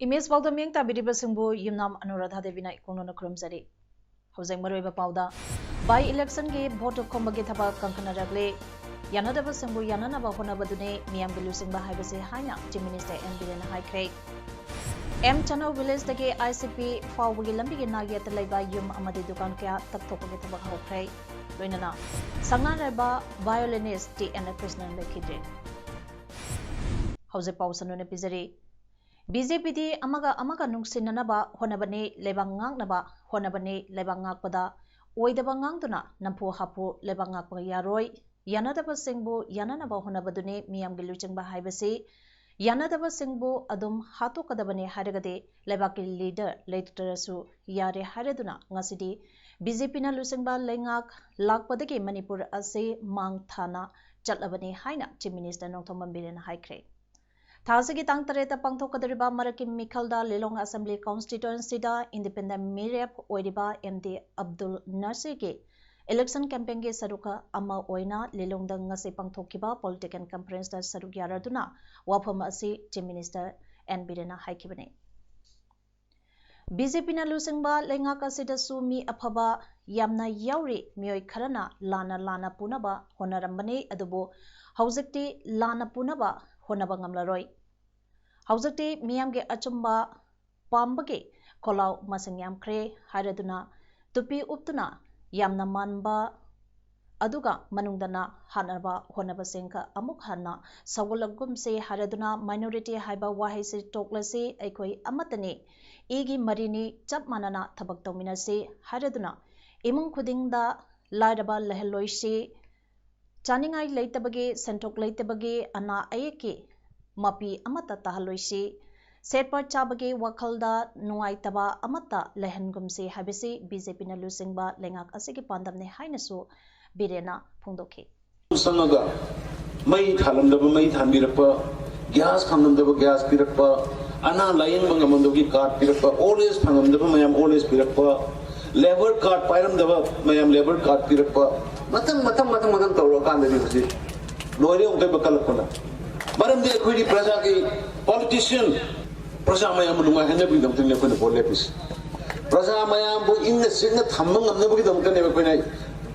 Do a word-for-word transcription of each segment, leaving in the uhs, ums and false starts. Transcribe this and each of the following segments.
Image ꯄꯥꯎꯗ ꯃꯤꯠꯌꯦꯡ ꯇꯥꯕꯤꯔꯤꯕꯁꯤꯡꯕꯨ ꯌꯨꯝꯅꯥꯝ ꯑꯅꯨꯔꯥꯙꯥ ꯗꯦꯕꯤꯅ ꯏꯀꯣꯛꯅꯅ ꯈꯨꯔꯨꯝꯖꯔꯤ꯫ ꯍꯧꯖꯤꯛ ꯃꯔꯨꯑꯣꯏꯕ ꯄꯥꯎꯗ, by election ꯒꯤ vote ꯈꯣꯝꯕꯒꯤ ꯊꯕꯛ ꯀꯟꯈꯠꯅꯔꯛꯂꯦ꯫ ꯌꯥꯅꯗꯕꯁꯤꯡꯕꯨ ꯌꯥꯅꯅꯕ ꯍꯣꯠꯅꯕꯗꯨꯅꯤ ꯃꯤꯌꯥꯝꯒꯤ ꯂꯨꯆꯤꯡꯕ ꯍꯥꯏꯕꯁꯤ ꯍꯥꯏꯅ Chief Minister N ꯕꯤꯔꯦꯟꯅ ꯍꯥꯏꯈ꯭ꯔꯦ꯫ ꯑꯦꯝ ꯆꯅꯧ village ꯗꯒꯤ I C P ꯐꯥꯎꯕꯒꯤ ꯂꯝꯕꯤꯒꯤ ꯅꯥꯛꯌꯦꯠꯇ ꯂꯩꯕ ꯌꯨꯝ ꯑꯃꯗꯤ ꯗꯨꯀꯥꯟ ꯀꯌꯥ ꯇꯛꯊꯣꯛꯄꯒꯤ ꯊꯕꯛ ꯍꯧꯈ꯭ꯔꯦ꯫ ꯂꯣꯏꯅꯅ ꯁꯪꯅꯥꯔꯕ violinist ꯇꯤ ꯑꯦꯟ ꯀ꯭ꯔꯤꯁꯅꯟ ꯂꯩꯈꯤꯗ꯭ꯔꯦ꯫ ꯍꯧꯖꯤꯛ ꯄꯥꯎ ꯁꯟꯗꯣꯛꯅ ꯄꯤꯖꯔꯤ꯫ B J P ꯗꯤ ꯑꯃꯒ ꯑꯃꯒ ꯅꯨꯡꯁꯤꯅꯅꯕ ꯍꯣꯠꯅꯕꯅꯤ, ꯂꯩꯕꯥꯛ ꯉꯥꯛꯅꯕ ꯍꯣꯠꯅꯕꯅꯤ, ꯂꯩꯕꯥꯛ ꯉꯥꯛꯄꯗ ꯑꯣꯏꯗꯕ ꯉꯥꯡꯗꯨꯅ ꯅꯝꯐꯨ ꯍꯥꯐꯨ ꯂꯩꯕꯥꯛ ꯉꯥꯛꯄ ꯌꯥꯔꯣꯏ, ꯌꯥꯅꯗꯕꯁꯤꯡꯕꯨ ꯌꯥꯅꯅꯕ ꯍꯣꯠꯅꯕꯗꯨꯅꯤ ꯃꯤꯌꯥꯝꯒꯤ ꯂꯨꯆꯤꯡꯕ ꯍꯥꯏꯕꯁꯤ, ꯌꯥꯅꯗꯕꯁꯤꯡꯕꯨ ꯑꯗꯨꯝ ꯍꯥꯠꯇꯣꯛꯀꯗꯕꯅꯤ ꯍꯥꯏꯔꯒꯗꯤ ꯂꯩꯕꯥꯛꯀꯤ leader ꯂꯩꯇ꯭ꯔꯁꯨ ꯌꯥꯔꯦ ꯍꯥꯏꯔꯗꯨꯅ ꯉꯁꯤꯗꯤ B J P ꯅ ꯂꯨꯆꯤꯡꯕ ꯂꯩꯉꯥꯛ ꯂꯥꯛꯄꯗꯒꯤ ꯃꯅꯤꯄꯨꯔ ꯑꯁꯤ ꯃꯥꯡ ꯊꯥꯅ ꯆꯠꯂꯕꯅꯤ ꯍꯥꯏꯅ Chief Minister ꯅꯣꯡꯊꯣꯝꯕꯝ ꯕꯤꯔꯦꯟꯅ ꯍꯥꯏꯈ꯭ꯔꯦ꯫ ꯊꯥ ꯑꯁꯤꯒꯤ ꯇꯥꯡ ꯇꯔꯦꯠꯇ ꯄꯥꯡꯊꯣꯛꯀꯗꯧꯔꯤꯕ ꯃꯔꯛꯀꯤ ꯃꯤꯈꯜꯗ ꯂꯤꯂꯣꯡ Assembly Constituency ꯗ independent ꯃꯤꯔꯦꯞ ꯑꯣꯏꯔꯤꯕ M D Abdul ꯅꯥꯁꯤꯔꯒꯤ election campaign ꯒꯤ ꯁꯔꯨꯛ ꯑꯃ ꯑꯣꯏꯅ ꯂꯤꯂꯣꯡꯗ ꯉꯁꯤ ꯄꯥꯡꯊꯣꯛꯈꯤꯕ political conference ꯇ ꯁꯔꯨꯛ ꯌꯥꯔꯗꯨꯅ ꯋꯥꯐꯝ ꯑꯁꯤ Chief Minister N ꯕꯤꯔꯦꯟꯅ ꯍꯥꯏꯈꯤꯕꯅꯤ꯫ B J P ꯅ ꯂꯨꯆꯤꯡꯕ ꯂꯩꯉꯥꯛ ꯑꯁꯤꯗꯁꯨ ꯃꯤ ꯑꯐꯕ ꯌꯥꯝꯅ ꯌꯥꯎꯔꯤ꯫ ꯃꯤꯑꯣꯏ ꯈꯔꯅ ꯂꯥꯟꯅ ꯂꯥꯟꯅ ꯄꯨꯅꯕ ꯍꯣꯠꯅꯔꯝꯕꯅꯤ, ꯑꯗꯨꯕꯨ ꯍꯧꯖꯤꯛꯇꯤ ꯂꯥꯟꯅ ꯄꯨꯅꯕ ꯍꯣꯠꯅꯕ ꯉꯝꯂꯔꯣꯏ꯫ ꯍꯧꯖꯤꯛꯇꯤ ꯃꯤꯌꯥꯝꯒꯤ ꯑꯆꯨꯝꯕ ꯄꯥꯝꯕꯒꯤ ꯈꯣꯜꯂꯥꯎ ꯃꯁꯤꯡ ꯌꯥꯝꯈ꯭ꯔꯦ ꯍꯥꯏꯔꯗꯨꯅ ꯇꯨꯄꯤ ꯎꯞꯇꯨꯅ ꯌꯥꯝꯅ ꯃꯥꯟꯕ ꯑꯗꯨꯒ ꯃꯅꯨꯡꯗꯅ ꯍꯥꯠꯅꯕ ꯍꯣꯠꯅꯕꯁꯤꯡ ꯑꯃꯨꯛ ꯍꯟꯅ ꯁꯧꯒꯠꯂꯛꯀꯨꯝꯁꯤ ꯍꯥꯏꯔꯗꯨꯅ minority ꯍꯥꯏꯕ ꯋꯥꯍꯩꯁꯤ ꯇꯣꯛꯂꯁꯤ, ꯑꯩꯈꯣꯏ ꯑꯃꯠꯇꯅꯤ, ꯏꯒꯤ ꯃꯔꯤꯅꯤ, ꯆꯞ ꯃꯥꯟꯅꯅ ꯊꯕꯛ ꯇꯧꯃꯤꯟꯅꯁꯤ ꯍꯥꯏꯔꯗꯨꯅ ꯏꯃꯨꯡ ꯈꯨꯗꯤꯡꯗ ꯂꯥꯏꯔꯕ ꯂꯩꯍꯜꯂꯣꯏꯁꯤ, ꯆꯥꯅꯤꯡꯉꯥꯏ ꯂꯩꯇꯕꯒꯤ, ꯁꯦꯟꯊꯣꯛ ꯂꯩꯇꯕꯒꯤ, ꯑꯅꯥ ꯑꯌꯦꯛꯀꯤ ꯃꯄꯤ ꯑꯃꯠꯇ ꯇꯥꯍꯜꯂꯣꯏꯁꯤ꯫ ꯁꯦꯠꯄ ꯆꯥꯕꯒꯤ ꯋꯥꯈꯜꯗ ꯅꯨꯡꯉꯥꯏꯇꯕ ꯑꯃꯠꯇ ꯂꯩꯍꯟꯒꯨꯝꯁꯤ ꯍꯥꯏꯕꯁꯤ ꯕꯤ ꯖꯦ ꯄꯤꯅ ꯂꯨꯆꯤꯡꯕ ꯂꯩꯉꯥꯛ ꯑꯁꯤꯒꯤ ꯄꯥꯟꯗꯝꯅꯤ ꯍꯥꯏꯅꯁꯨ ꯕꯤꯔꯦꯟꯅ ꯐꯣꯡꯗꯣꯛꯈꯤ꯫ ꯆꯪꯉꯒ ꯃꯩ ꯊꯥꯜꯂꯝꯗꯕ ꯃꯩ ꯊꯥꯟꯕꯤꯔꯛꯄ, ꯒ꯭ꯌꯥꯁ ꯐꯪꯉꯝꯗꯕ ꯒ꯭ꯌꯥꯁ ꯄꯤꯔꯛꯄ, ꯑꯅꯥ ꯂꯥꯌꯦꯡꯕ ꯉꯝꯃꯝꯗꯕꯒꯤ ꯀꯥꯔꯗ ꯄꯤꯔꯛꯄ, ꯑꯣꯜ ꯑꯦꯖ ꯐꯪꯉꯝꯗꯕ ꯃꯌꯥꯝ ꯑꯣꯜ ꯑꯦꯖ ꯄꯤꯔꯛꯄ, ꯂꯦꯕꯔ ꯀꯥꯔꯗ ꯄꯥꯏꯔꯝꯗꯕ ꯃꯌꯥꯝ ꯂꯦꯕꯔ ꯀꯥꯔꯗ ꯄꯤꯔꯛꯄ, ꯃꯊꯪ ꯃꯊꯪ ꯃꯊꯪ ꯃꯊꯪ ꯇꯧꯔꯀꯥꯟꯗꯗꯤ ꯍꯧꯖꯤꯛ ꯂꯣꯏꯔꯦ ꯑꯃꯨꯛꯇꯣꯏꯕ ꯀꯜꯂꯛꯄꯅ꯫ ꯃꯔꯝꯗꯤ ꯑꯩꯈꯣꯏꯗꯤ ꯄ꯭ꯔꯖꯥꯒꯤ ꯄꯣꯂꯤꯇꯤꯁꯤꯌꯟ, ꯄ꯭ꯔꯖꯥ ꯃꯌꯥꯝꯕꯨ ꯅꯨꯡꯉꯥꯏꯍꯟꯅꯕꯒꯤꯗꯃꯛꯇꯅꯤ ꯑꯩꯈꯣꯏꯅ ꯚꯣꯠ ꯂꯦꯞꯄꯤꯁꯤ꯫ ꯄ꯭ꯔꯖꯥ ꯃꯌꯥꯝꯕꯨ ꯏꯪꯅ ꯆꯤꯛꯅ ꯊꯝꯕ ꯉꯝꯅꯕꯒꯤꯗꯃꯛꯇꯅꯦꯕ ꯑꯩꯈꯣꯏꯅ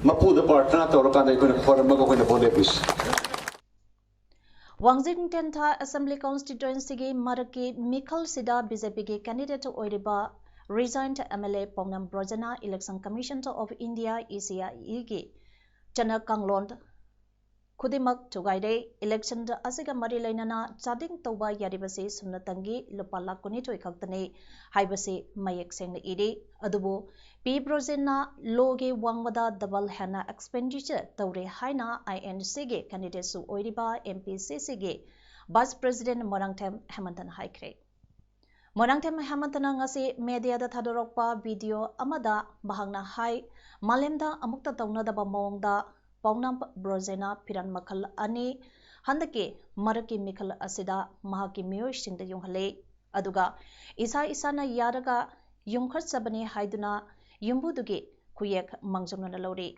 ꯃꯄꯨꯗ ꯄ꯭ꯔꯥꯔꯊꯅꯥ ꯇꯧꯔꯀꯥꯟꯗ ꯑꯩꯈꯣꯏꯅ ꯈꯣꯏꯔꯝꯃꯒ ꯑꯩꯈꯣꯏꯅ ꯚꯣꯠ ꯂꯦꯞꯄꯤꯁꯤ꯫ ꯋꯥꯡꯖꯤꯡ ꯇꯦꯟꯊꯥ ꯑꯦꯁꯦꯝꯕ꯭ꯂꯤ ꯀꯣꯟꯁꯇꯤꯇ꯭ꯋꯦꯟꯁꯤꯒꯤ ꯃꯔꯛꯀꯤ ꯃꯤꯈꯜꯁꯤꯗ ꯕꯤ ꯖꯦ ꯄꯤꯒꯤ ꯀꯦꯟꯗꯤꯗꯦꯠ ꯑꯣꯏꯔꯤꯕ resigned M L A Paonam ꯕ꯭ꯔꯣꯖꯦꯅ election commission of India, E C I ꯏꯒꯤ ꯆꯠꯅ ꯀꯥꯡꯂꯣꯟ ꯈꯨꯗꯤꯡꯃꯛ ꯊꯨꯒꯥꯏꯔꯦ꯫ ꯏꯂꯦꯛꯁꯟ ꯑꯁꯤꯒ ꯃꯔꯤ ꯂꯩꯅꯅ ꯆꯥꯗꯤꯡ ꯇꯧꯕ ꯌꯥꯔꯤꯕꯁꯤ ꯁꯨꯞꯅꯇꯪꯒꯤ ꯂꯨꯄꯥ ꯂꯥꯈ ꯀꯨꯟꯅꯤꯊꯣꯏ ꯈꯛꯇꯅꯤ ꯍꯥꯏꯕꯁꯤ ꯃꯌꯦꯛ ꯁꯦꯡꯅ ꯏꯔꯤ꯫ ꯑꯗꯨꯕꯨ ꯄꯤ ꯕ꯭ꯔꯣꯖꯦꯟꯅ ꯂꯣꯒꯤ ꯋꯥꯡꯃꯗ ꯗꯕꯜ ꯍꯦꯟꯅ ꯑꯦꯛꯁꯄꯦꯟꯗꯤꯆꯔ ꯇꯧꯔꯦ ꯍꯥꯏꯅ ꯑꯥꯏ ꯑꯦꯟ ꯁꯤꯒꯤ ꯀꯦꯟꯗꯤꯗꯦꯠꯁꯨ ꯑꯣꯏꯔꯤꯕ ꯑꯦꯝ ꯄꯤ ꯁꯤ ꯁꯤꯒꯤ ꯚꯥꯏꯁ ꯄ꯭ꯔꯦꯁꯤꯗꯦꯟꯠ ꯃꯣꯏꯔꯥꯡꯊꯦꯝ ꯍꯦꯃꯟꯇꯅ ꯍꯥꯏꯈ꯭ꯔꯦ꯫ ꯃꯣꯏꯔꯥꯡꯊꯦꯝ ꯍꯦꯃꯟꯇꯅ ꯉꯁꯤ ꯃꯦꯗꯤꯌꯥꯗ ꯊꯥꯗꯣꯔꯛꯄ ꯚꯤꯗꯤꯑꯣ ꯑꯃꯗ ꯃꯍꯥꯛꯅ ꯍꯥꯏ, ꯃꯥꯂꯦꯝꯗ ꯑꯃꯨꯛꯇ ꯇꯧꯅꯗꯕ ꯃꯑꯣꯡꯗ ꯄꯥꯎꯅꯝ ꯕ꯭ꯔꯣꯖꯦꯅ ꯐꯤꯔꯥꯜ ꯃꯈꯜ ꯑꯅꯤ ꯍꯟꯗꯛꯀꯤ ꯃꯔꯛꯀꯤ ꯃꯤꯈꯜ ꯑꯁꯤꯗ ꯃꯍꯥꯛꯀꯤ ꯃꯤꯑꯣꯏꯁꯤꯡꯗ ꯌꯨꯡꯍꯜꯂꯤ꯫ ꯑꯗꯨꯒ ꯏꯁꯥ ꯏꯁꯥꯅ ꯌꯥꯔꯒ ꯌꯨꯝꯈꯠꯆꯕꯅꯤ ꯍꯥꯏꯗꯨꯅ ꯌꯨꯝꯕꯨꯗꯨꯒꯤ ꯈꯨꯌꯦꯛ ꯃꯥꯡꯖꯧꯅꯅ ꯂꯧꯔꯤ꯫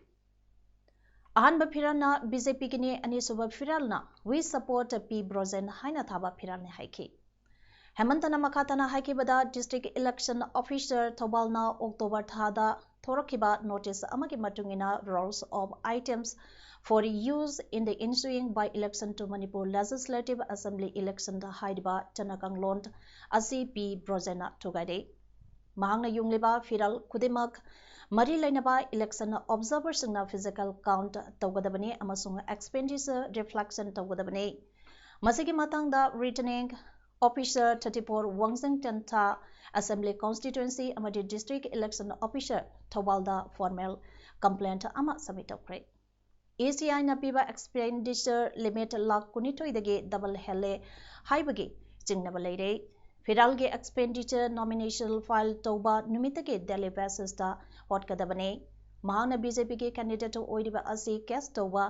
ꯑꯍꯥꯟꯕ ꯐꯤꯔꯥꯜꯅ ꯕꯤ ꯖꯦ ꯄꯤꯒꯤꯅꯤ, ꯑꯅꯤꯁꯨꯕ ꯐꯤꯔꯥꯜꯅ We Support P Brojen ꯍꯥꯏꯅ ꯊꯥꯕ ꯐꯤꯔꯥꯜꯅꯤ ꯍꯥꯏꯈꯤ꯫ ꯍꯦꯃꯟꯇꯅ ꯃꯈꯥ ꯇꯥꯅ ꯍꯥꯏꯈꯤꯕꯗ, ꯗꯤꯁꯇ꯭ꯔꯤꯛ ꯏꯂꯦꯛꯁꯟ ꯑꯣꯐꯤꯁꯔ ꯊꯧꯕꯥꯜꯅ ꯑꯣꯛꯇꯣꯕꯔ ꯊꯥꯗ ꯊꯣꯔꯛꯈꯤꯕ ꯅꯣꯇꯤꯁ ꯑꯃꯒꯤ ꯃꯇꯨꯡ ꯏꯟꯅ Rules of Items for Use in the Ensuing By-Election to Manipur Legislative Assembly Election ꯍꯥꯏꯔꯤꯕ ꯆꯠꯅ ꯀꯥꯡꯂꯣꯟ ꯑꯁꯤ ꯄꯤ ꯕ꯭ꯔꯣꯖꯦꯟꯅ ꯊꯨꯒꯥꯏꯔꯦ꯫ ꯃꯍꯥꯛꯅ ꯌꯨꯡꯂꯤꯕ ꯐꯤꯔꯥꯜ ꯈꯨꯗꯤꯡꯃꯛ ꯃꯔꯤ ꯂꯩꯅꯕ ꯏꯂꯦꯛꯁꯟ ꯑꯣꯕꯖꯥꯔꯚꯔꯁꯤꯡꯅ ꯐꯤꯖꯤꯀꯦꯜ ꯀꯥꯎꯟꯠ ꯇꯧꯒꯗꯕꯅꯤ ꯑꯃꯁꯨꯡ ꯑꯦꯛꯁꯄꯦꯟꯗꯤꯆꯔ ꯔꯤꯐ꯭ꯂꯦꯛꯁꯟ ꯇꯧꯒꯗꯕꯅꯤ꯫ ꯃꯁꯤꯒꯤ ꯃꯇꯥꯡꯗ ꯔꯤꯇꯔꯅꯤꯡ ꯑꯣꯐꯤꯁꯔ ꯊꯥꯔꯇꯤ ꯐꯣꯔ ꯋꯥꯡꯖꯤꯡ ꯇꯦꯟꯊꯥ ꯑꯦꯁꯦꯝꯕ꯭ꯂꯤ ꯀꯣꯟꯁꯇꯤꯇ꯭ꯋꯦꯟꯁꯤ ꯑꯃꯗꯤ ꯗꯤꯁꯇ꯭ꯔꯤꯛ ꯏꯂꯦꯛꯁꯟ ꯑꯣꯐꯤꯁꯔ ꯊꯧꯕꯥꯜꯗ ꯐꯣꯔꯃꯦꯜ ꯀꯝꯄ꯭ꯂꯦꯟꯠ ꯑꯃ ꯁꯕꯃꯤꯠ ꯇꯧꯈ꯭ꯔꯦ꯫ ꯏ ꯁꯤ ꯑꯥꯏꯅ ꯄꯤꯕ ꯑꯦꯛꯁꯄꯦꯟꯗꯤꯆꯔ ꯂꯤꯃꯤꯠ ꯂꯥꯈ ꯀꯨꯟꯅꯤꯊꯣꯏꯗꯒꯤ ꯗꯕꯜ ꯍꯦꯜꯂꯦ ꯍꯥꯏꯕꯒꯤ ꯆꯤꯡꯅꯕ ꯂꯩꯔꯦ꯫ ꯐꯤꯔꯥꯜꯒꯤ expenditure nomination file ꯇꯧꯕ ꯅꯨꯃꯤꯠꯇꯒꯤ daily basisꯇ ꯍꯣꯠꯀꯗꯕꯅꯤ꯫ ꯃꯍꯥꯛꯅ BJPꯒꯤ candidate ꯑꯣꯏꯔꯤꯕ ꯑꯁꯤ case ꯇꯧꯕ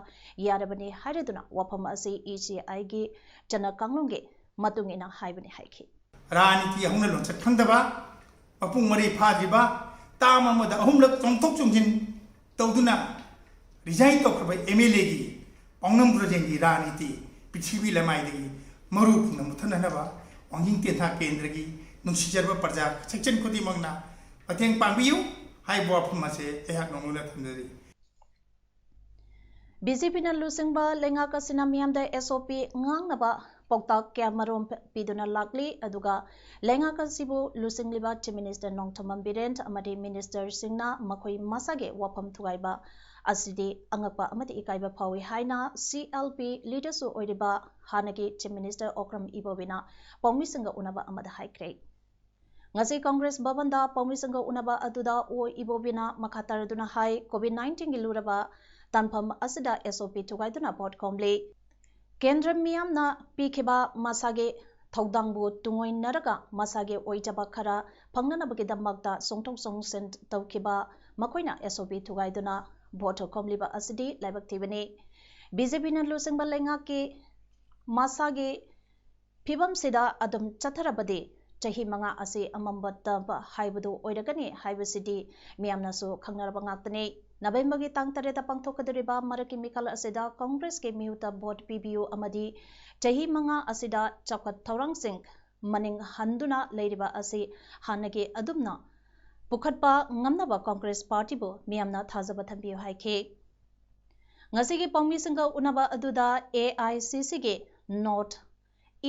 ꯌꯥꯔꯕꯅꯤ ꯍꯥꯏꯔꯗꯨꯅ ꯋꯥꯐꯝ ꯑꯁꯤ ECIꯒꯤ ꯆꯠꯅ ꯀꯥꯡꯂꯣꯟꯒꯤ ꯃꯇꯨꯡ ꯏꯟꯅ ꯍꯥꯏꯕꯅꯤ ꯍꯥꯏꯈꯤ꯫ ꯔꯥꯖꯅꯤꯇꯤ ꯍꯧꯅ ꯂꯣꯟꯆꯠ ꯈꯪꯗꯕ, ꯃꯄꯨꯡ ꯃꯔꯩ ꯐꯥꯗ꯭ꯔꯤꯕ, term ꯑꯃꯗ ꯑꯍꯨꯝꯂꯛ ꯆꯣꯡꯊꯣꯛ ꯆꯣꯡꯁꯤꯟ ꯇꯧꯗꯨꯅ resign ꯇꯧꯈ꯭ꯔꯕ MLAꯒꯤ ꯄꯥꯎꯅꯝ ꯄ꯭ꯔꯖꯦꯟꯒꯤ ꯔꯥꯖꯅꯤꯇꯤ ꯄ꯭ꯔꯤꯊꯤꯕꯤ ꯂꯃꯥꯏꯗꯒꯤ ꯃꯔꯨ ꯄꯨꯝꯅ ꯃꯨꯠꯊꯠꯅꯅꯕ ꯋꯥꯡꯖꯤꯡ ꯇꯦꯟꯊꯥ ꯀꯦꯟꯗ꯭ꯔꯒꯤ ꯅꯨꯡꯁꯤꯖꯔꯕ ꯄ꯭ꯔꯖꯥ section ꯈꯨꯗꯤꯡꯃꯛꯅ ꯃꯇꯦꯡ ꯄꯥꯡꯕꯤꯌꯨ ꯍꯥꯏꯕ ꯋꯥꯐꯝ ꯑꯁꯦ ꯑꯩꯍꯥꯛ ꯅꯧꯅꯅ ꯊꯝꯖꯔꯤ꯫ BJPꯅ ꯂꯨꯆꯤꯡꯕ ꯂꯩꯉꯥꯛ ꯑꯁꯤꯅ ꯃꯤꯌꯥꯝꯗ SOP ꯉꯥꯛꯅꯕ ꯄꯥꯎꯇꯥꯛ ꯀꯌꯥ ꯃꯔꯨꯝ ꯄꯤꯗꯨꯅ ꯂꯥꯛꯂꯤ꯫ ꯑꯗꯨꯒ ꯂꯩꯉꯥꯛ ꯑꯁꯤꯕꯨ ꯂꯨꯆꯤꯡꯂꯤꯕ Chief Minister ꯅꯣꯡꯊꯣꯝꯕꯝ ꯕꯤꯔꯦꯟ ꯑꯃꯗꯤ ministerꯁꯤꯡꯅ ꯃꯈꯣꯏ ꯃꯁꯥꯒꯤ ꯋꯥꯐꯝ ꯊꯨꯒꯥꯏꯕ ꯑꯁꯤꯗꯤ ꯑꯉꯛꯄ ꯑꯃꯗꯤ ꯏꯀꯥꯏꯕ ꯐꯥꯎꯏ ꯍꯥꯏꯅ CLP leaderꯁꯨ ꯑꯣꯏꯔꯤꯕ ꯍꯥꯟꯅꯒꯤ Chief Minister ꯑꯣꯀ꯭ꯔꯝ ꯏꯕꯣꯕꯤꯅ ꯄꯥꯎꯃꯤꯁꯤꯡꯒ ꯎꯅꯕ ꯑꯃꯗ ꯍꯥꯏꯈ꯭ꯔꯦ꯫ ꯉꯁꯤ ꯀꯪꯒ꯭ꯔꯦꯁ ꯚꯕꯟꯗ ꯄꯥꯎꯃꯤꯁꯤꯡꯒ ꯎꯅꯕ ꯑꯗꯨꯗ ꯑꯣ ꯏꯕꯣꯕꯤꯅ ꯃꯈꯥ ꯇꯥꯔꯗꯨꯅ ꯍꯥꯏ, COVID nineteenꯒꯤ ꯂꯨꯔꯕ ꯇꯥꯟꯐꯝ ꯑꯁꯤꯗ SOP ꯊꯨꯒꯥꯏꯗꯨꯅ ꯚꯣꯠ ꯈꯣꯝꯂꯤ꯫ ꯀꯦꯟꯗ꯭ꯔ ꯃꯤꯌꯥꯝꯅ ꯄꯤꯈꯤꯕ ꯃꯁꯥꯒꯤ ꯊꯧꯗꯥꯡꯕꯨ ꯇꯨꯡꯑꯣꯏꯅꯔꯒ ꯃꯁꯥꯒꯤ ꯑꯣꯏꯖꯕ ꯈꯔ ꯐꯪꯅꯅꯕꯒꯤꯗꯃꯛꯇ ꯆꯣꯡꯊꯣꯛ ꯆꯣꯡꯁꯤꯟ ꯇꯧꯈꯤꯕ ꯃꯈꯣꯏꯅ SOP ꯊꯨꯒꯥꯏꯗꯨꯅ ꯚꯣꯠ ꯈꯣꯝꯂꯤꯕ ꯑꯁꯤꯗꯤ ꯂꯥꯏꯕꯛ ꯊꯤꯕꯅꯤ꯫ BJPꯅ ꯂꯨꯆꯤꯡꯕ ꯂꯩꯉꯥꯛꯀꯤ ꯃꯁꯥꯒꯤ ꯐꯤꯕꯝꯁꯤꯗ ꯑꯗꯨꯝ ꯆꯠꯊꯔꯕꯗꯤ ꯆꯍꯤ ꯃꯉꯥ ꯑꯁꯤ ꯑꯃꯝꯕ ꯇꯝꯕ ꯍꯥꯏꯕꯗꯨ ꯑꯣꯏꯔꯒꯅꯤ ꯍꯥꯏꯕꯁꯤꯗꯤ ꯃꯤꯌꯥꯝꯅꯁꯨ ꯈꯪꯅꯔꯕ ꯉꯥꯛꯇꯅꯤ꯫ ꯅꯕꯦꯝꯕꯔꯒꯤ ꯇꯥꯡ ꯇꯔꯦꯠꯇ ꯄꯥꯡꯊꯣꯛꯀꯗꯧꯔꯤꯕ ꯃꯔꯛꯀꯤ ꯃꯤꯈꯜ ꯑꯁꯤꯗ ꯀꯪꯒ꯭ꯔꯦꯁꯀꯤ ꯃꯤꯍꯨꯠꯇ ꯚꯣꯠ ꯄꯤꯕꯤꯌꯨ ꯑꯃꯗꯤ ꯆꯍꯤ ꯃꯉꯥ ꯑꯁꯤꯗ ꯆꯥꯎꯈꯠ ꯊꯧꯔꯥꯡꯁꯤꯡ ꯃꯅꯤꯡ ꯍꯟꯗꯨꯅ ꯂꯩꯔꯤꯕ ꯑꯁꯤ ꯍꯥꯟꯅꯒꯤ ꯑꯗꯨꯝꯅ ꯄꯨꯈꯠꯄ ꯉꯝꯅꯕ ꯀꯪꯒ꯭ꯔꯦꯁ ꯄꯥꯔꯇꯤꯕꯨ ꯃꯤꯌꯥꯝꯅ ꯊꯥꯖꯕ ꯊꯝꯕꯤꯌꯨ ꯍꯥꯏꯈꯤ꯫ ꯉꯁꯤꯒꯤ ꯄꯥꯎꯃꯤꯁꯤꯡꯒ ꯎꯅꯕ ꯑꯗꯨꯗ AICCꯒꯤ North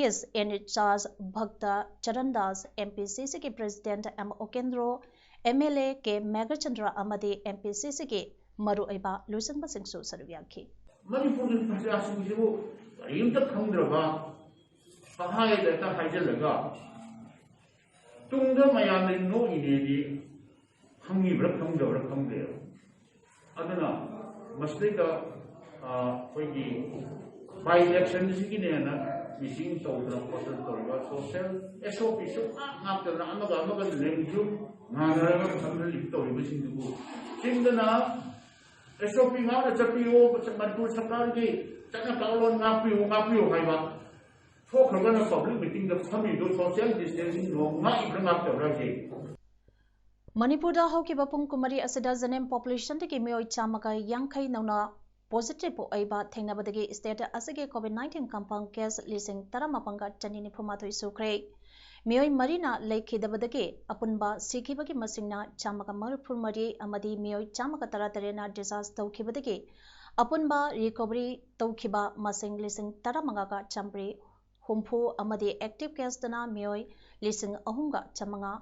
East in charge ꯚꯛꯇ Charan Das, MPCCꯒꯤ President M ꯎꯀꯦꯟꯗ꯭ꯔꯣ, MLA K Meghachandra ꯑꯃꯗꯤ MPCCꯒꯤ ꯃꯔꯨꯑꯣꯏꯕ ꯂꯨꯆꯤꯡꯕꯁꯤꯡꯁꯨ ꯁꯔꯨꯛ ꯌꯥꯈꯤ꯫ ꯃꯅꯤꯄꯨꯔꯒꯤ ꯄ꯭ꯔꯖꯥꯁꯤꯡꯁꯤꯕꯨ ꯀꯔꯤꯝꯇ ꯈꯪꯗ꯭ꯔꯕ ꯄꯪꯍꯥꯏꯗ ꯍꯦꯛꯇ ꯍꯥꯏꯖꯤꯜꯂꯒ ꯇꯨꯡꯗ ꯃꯌꯥꯝꯅ ꯅꯣꯛꯏꯅꯦꯗꯤ ꯈꯪꯉꯤꯕ꯭ꯔꯥ ꯈꯪꯗꯕ꯭ꯔꯥ ꯈꯪꯗꯦꯕ꯫ ꯑꯗꯨꯅ ꯃꯁꯤꯗꯩꯗ ꯑꯩꯈꯣꯏꯒꯤ by electionꯁꯤꯒꯤꯅꯦꯅ ꯃꯤꯇꯤꯡ ꯇꯧꯗꯅ ꯈꯣꯠꯇꯅ ꯇꯧꯔꯤꯕ ꯁꯣꯁꯤꯌꯦꯜ ꯑꯦꯁ ꯑꯣ ꯄꯤ ꯁꯨꯡꯉꯥꯛ ꯉꯥꯛꯇꯅ ꯑꯃꯒ ꯑꯃꯒ ꯂꯦꯡꯖꯨꯝ ꯉꯥꯟꯅꯔꯒ ꯊꯝꯅꯔꯤꯕ ꯇꯧꯔꯤꯕꯁꯤꯡꯗꯨꯕꯨ ꯆꯤꯡꯗꯅ ꯑꯦꯁ ꯑꯣ ꯄꯤ ꯉꯥꯛꯅ ꯆꯠꯄꯤꯌꯨ, ꯃꯅꯤꯄꯨꯔ ꯁꯔꯀꯥꯔꯒꯤ ꯆꯠꯅ ꯀꯥꯡꯂꯣꯟ ꯉꯥꯛꯄꯤꯌꯨ, ꯉꯥꯛꯄꯤꯌꯨ ꯍꯥꯏꯕ꯫ ꯊꯣꯛꯈ꯭ꯔꯒꯅ ꯄꯕ꯭ꯂꯤꯛ ꯃꯤꯇꯤꯡꯗ ꯐꯝꯃꯤꯗꯣ ꯁꯣꯁꯤꯌꯦꯜ ꯗꯤꯁꯇꯦꯟꯁꯤꯡꯗꯣ ꯉꯥꯛꯏꯕ꯭ꯔꯥ ꯉꯥꯛꯇꯕ꯭ꯔꯥ ꯍꯥꯏꯁꯦ꯫ ꯃꯅꯤꯄꯨꯔꯗ ꯍꯧꯈꯤꯕ ꯄꯨꯡ ꯀꯨꯟꯃꯔꯤ ꯑꯁꯤꯗ ꯖꯦꯅꯦꯝ ꯄꯣꯄꯨꯂꯦꯁꯟꯗꯒꯤ ꯃꯤꯑꯣꯏ ꯆꯥꯝꯃꯒ ꯌꯥꯡꯈꯩ ꯅꯧꯅ ꯄꯣꯖꯤꯇꯤꯚ ꯑꯣꯏꯕ ꯊꯦꯡꯅꯕꯗꯒꯤ ꯁ꯭ꯇꯦꯠ ꯑꯁꯤꯒꯤ ꯀꯣꯚꯤꯗ ꯅꯥꯏꯟꯇꯤꯟ ꯀꯟꯐꯥꯔꯝ ꯀꯦꯁ ꯂꯤꯁꯤꯡ ꯇꯔꯥꯃꯥꯄꯟꯒ ꯆꯅꯤ ꯅꯤꯐꯨꯃꯥꯊꯣꯏ ꯁꯨꯈ꯭ꯔꯦ꯫ ꯃꯤꯑꯣꯏ ꯃꯔꯤꯅ ꯂꯩꯈꯤꯗꯕꯗꯒꯤ ꯑꯄꯨꯟꯕ ꯁꯤꯈꯤꯕꯒꯤ ꯃꯁꯤꯡꯅ ꯆꯥꯝꯃꯒ ꯃꯔꯤꯐꯨ ꯃꯔꯤ ꯑꯃꯗꯤ ꯃꯤꯑꯣꯏ ꯆꯥꯝꯃꯒ ꯇꯔꯥꯇꯔꯦꯠꯅ ꯗꯤꯁꯆꯥꯔꯖ ꯇꯧꯈꯤꯕꯗꯒꯤ ꯑꯄꯨꯟꯕ ꯔꯤꯀꯣꯚꯔꯤ ꯇꯧꯈꯤꯕ ꯃꯁꯤꯡ ꯂꯤꯁꯤꯡ ꯇꯔꯥꯃꯉꯥꯒ ꯆꯥꯝꯃꯔꯤ ꯍꯨꯝꯐꯨ ꯑꯃꯗꯤ ꯑꯦꯛꯇꯤꯚ ꯀꯦꯁꯇꯅ ꯃꯤꯑꯣꯏ ꯂꯤꯁꯤꯡ ꯑꯍꯨꯝꯒ ꯆꯥꯝꯃꯉꯥ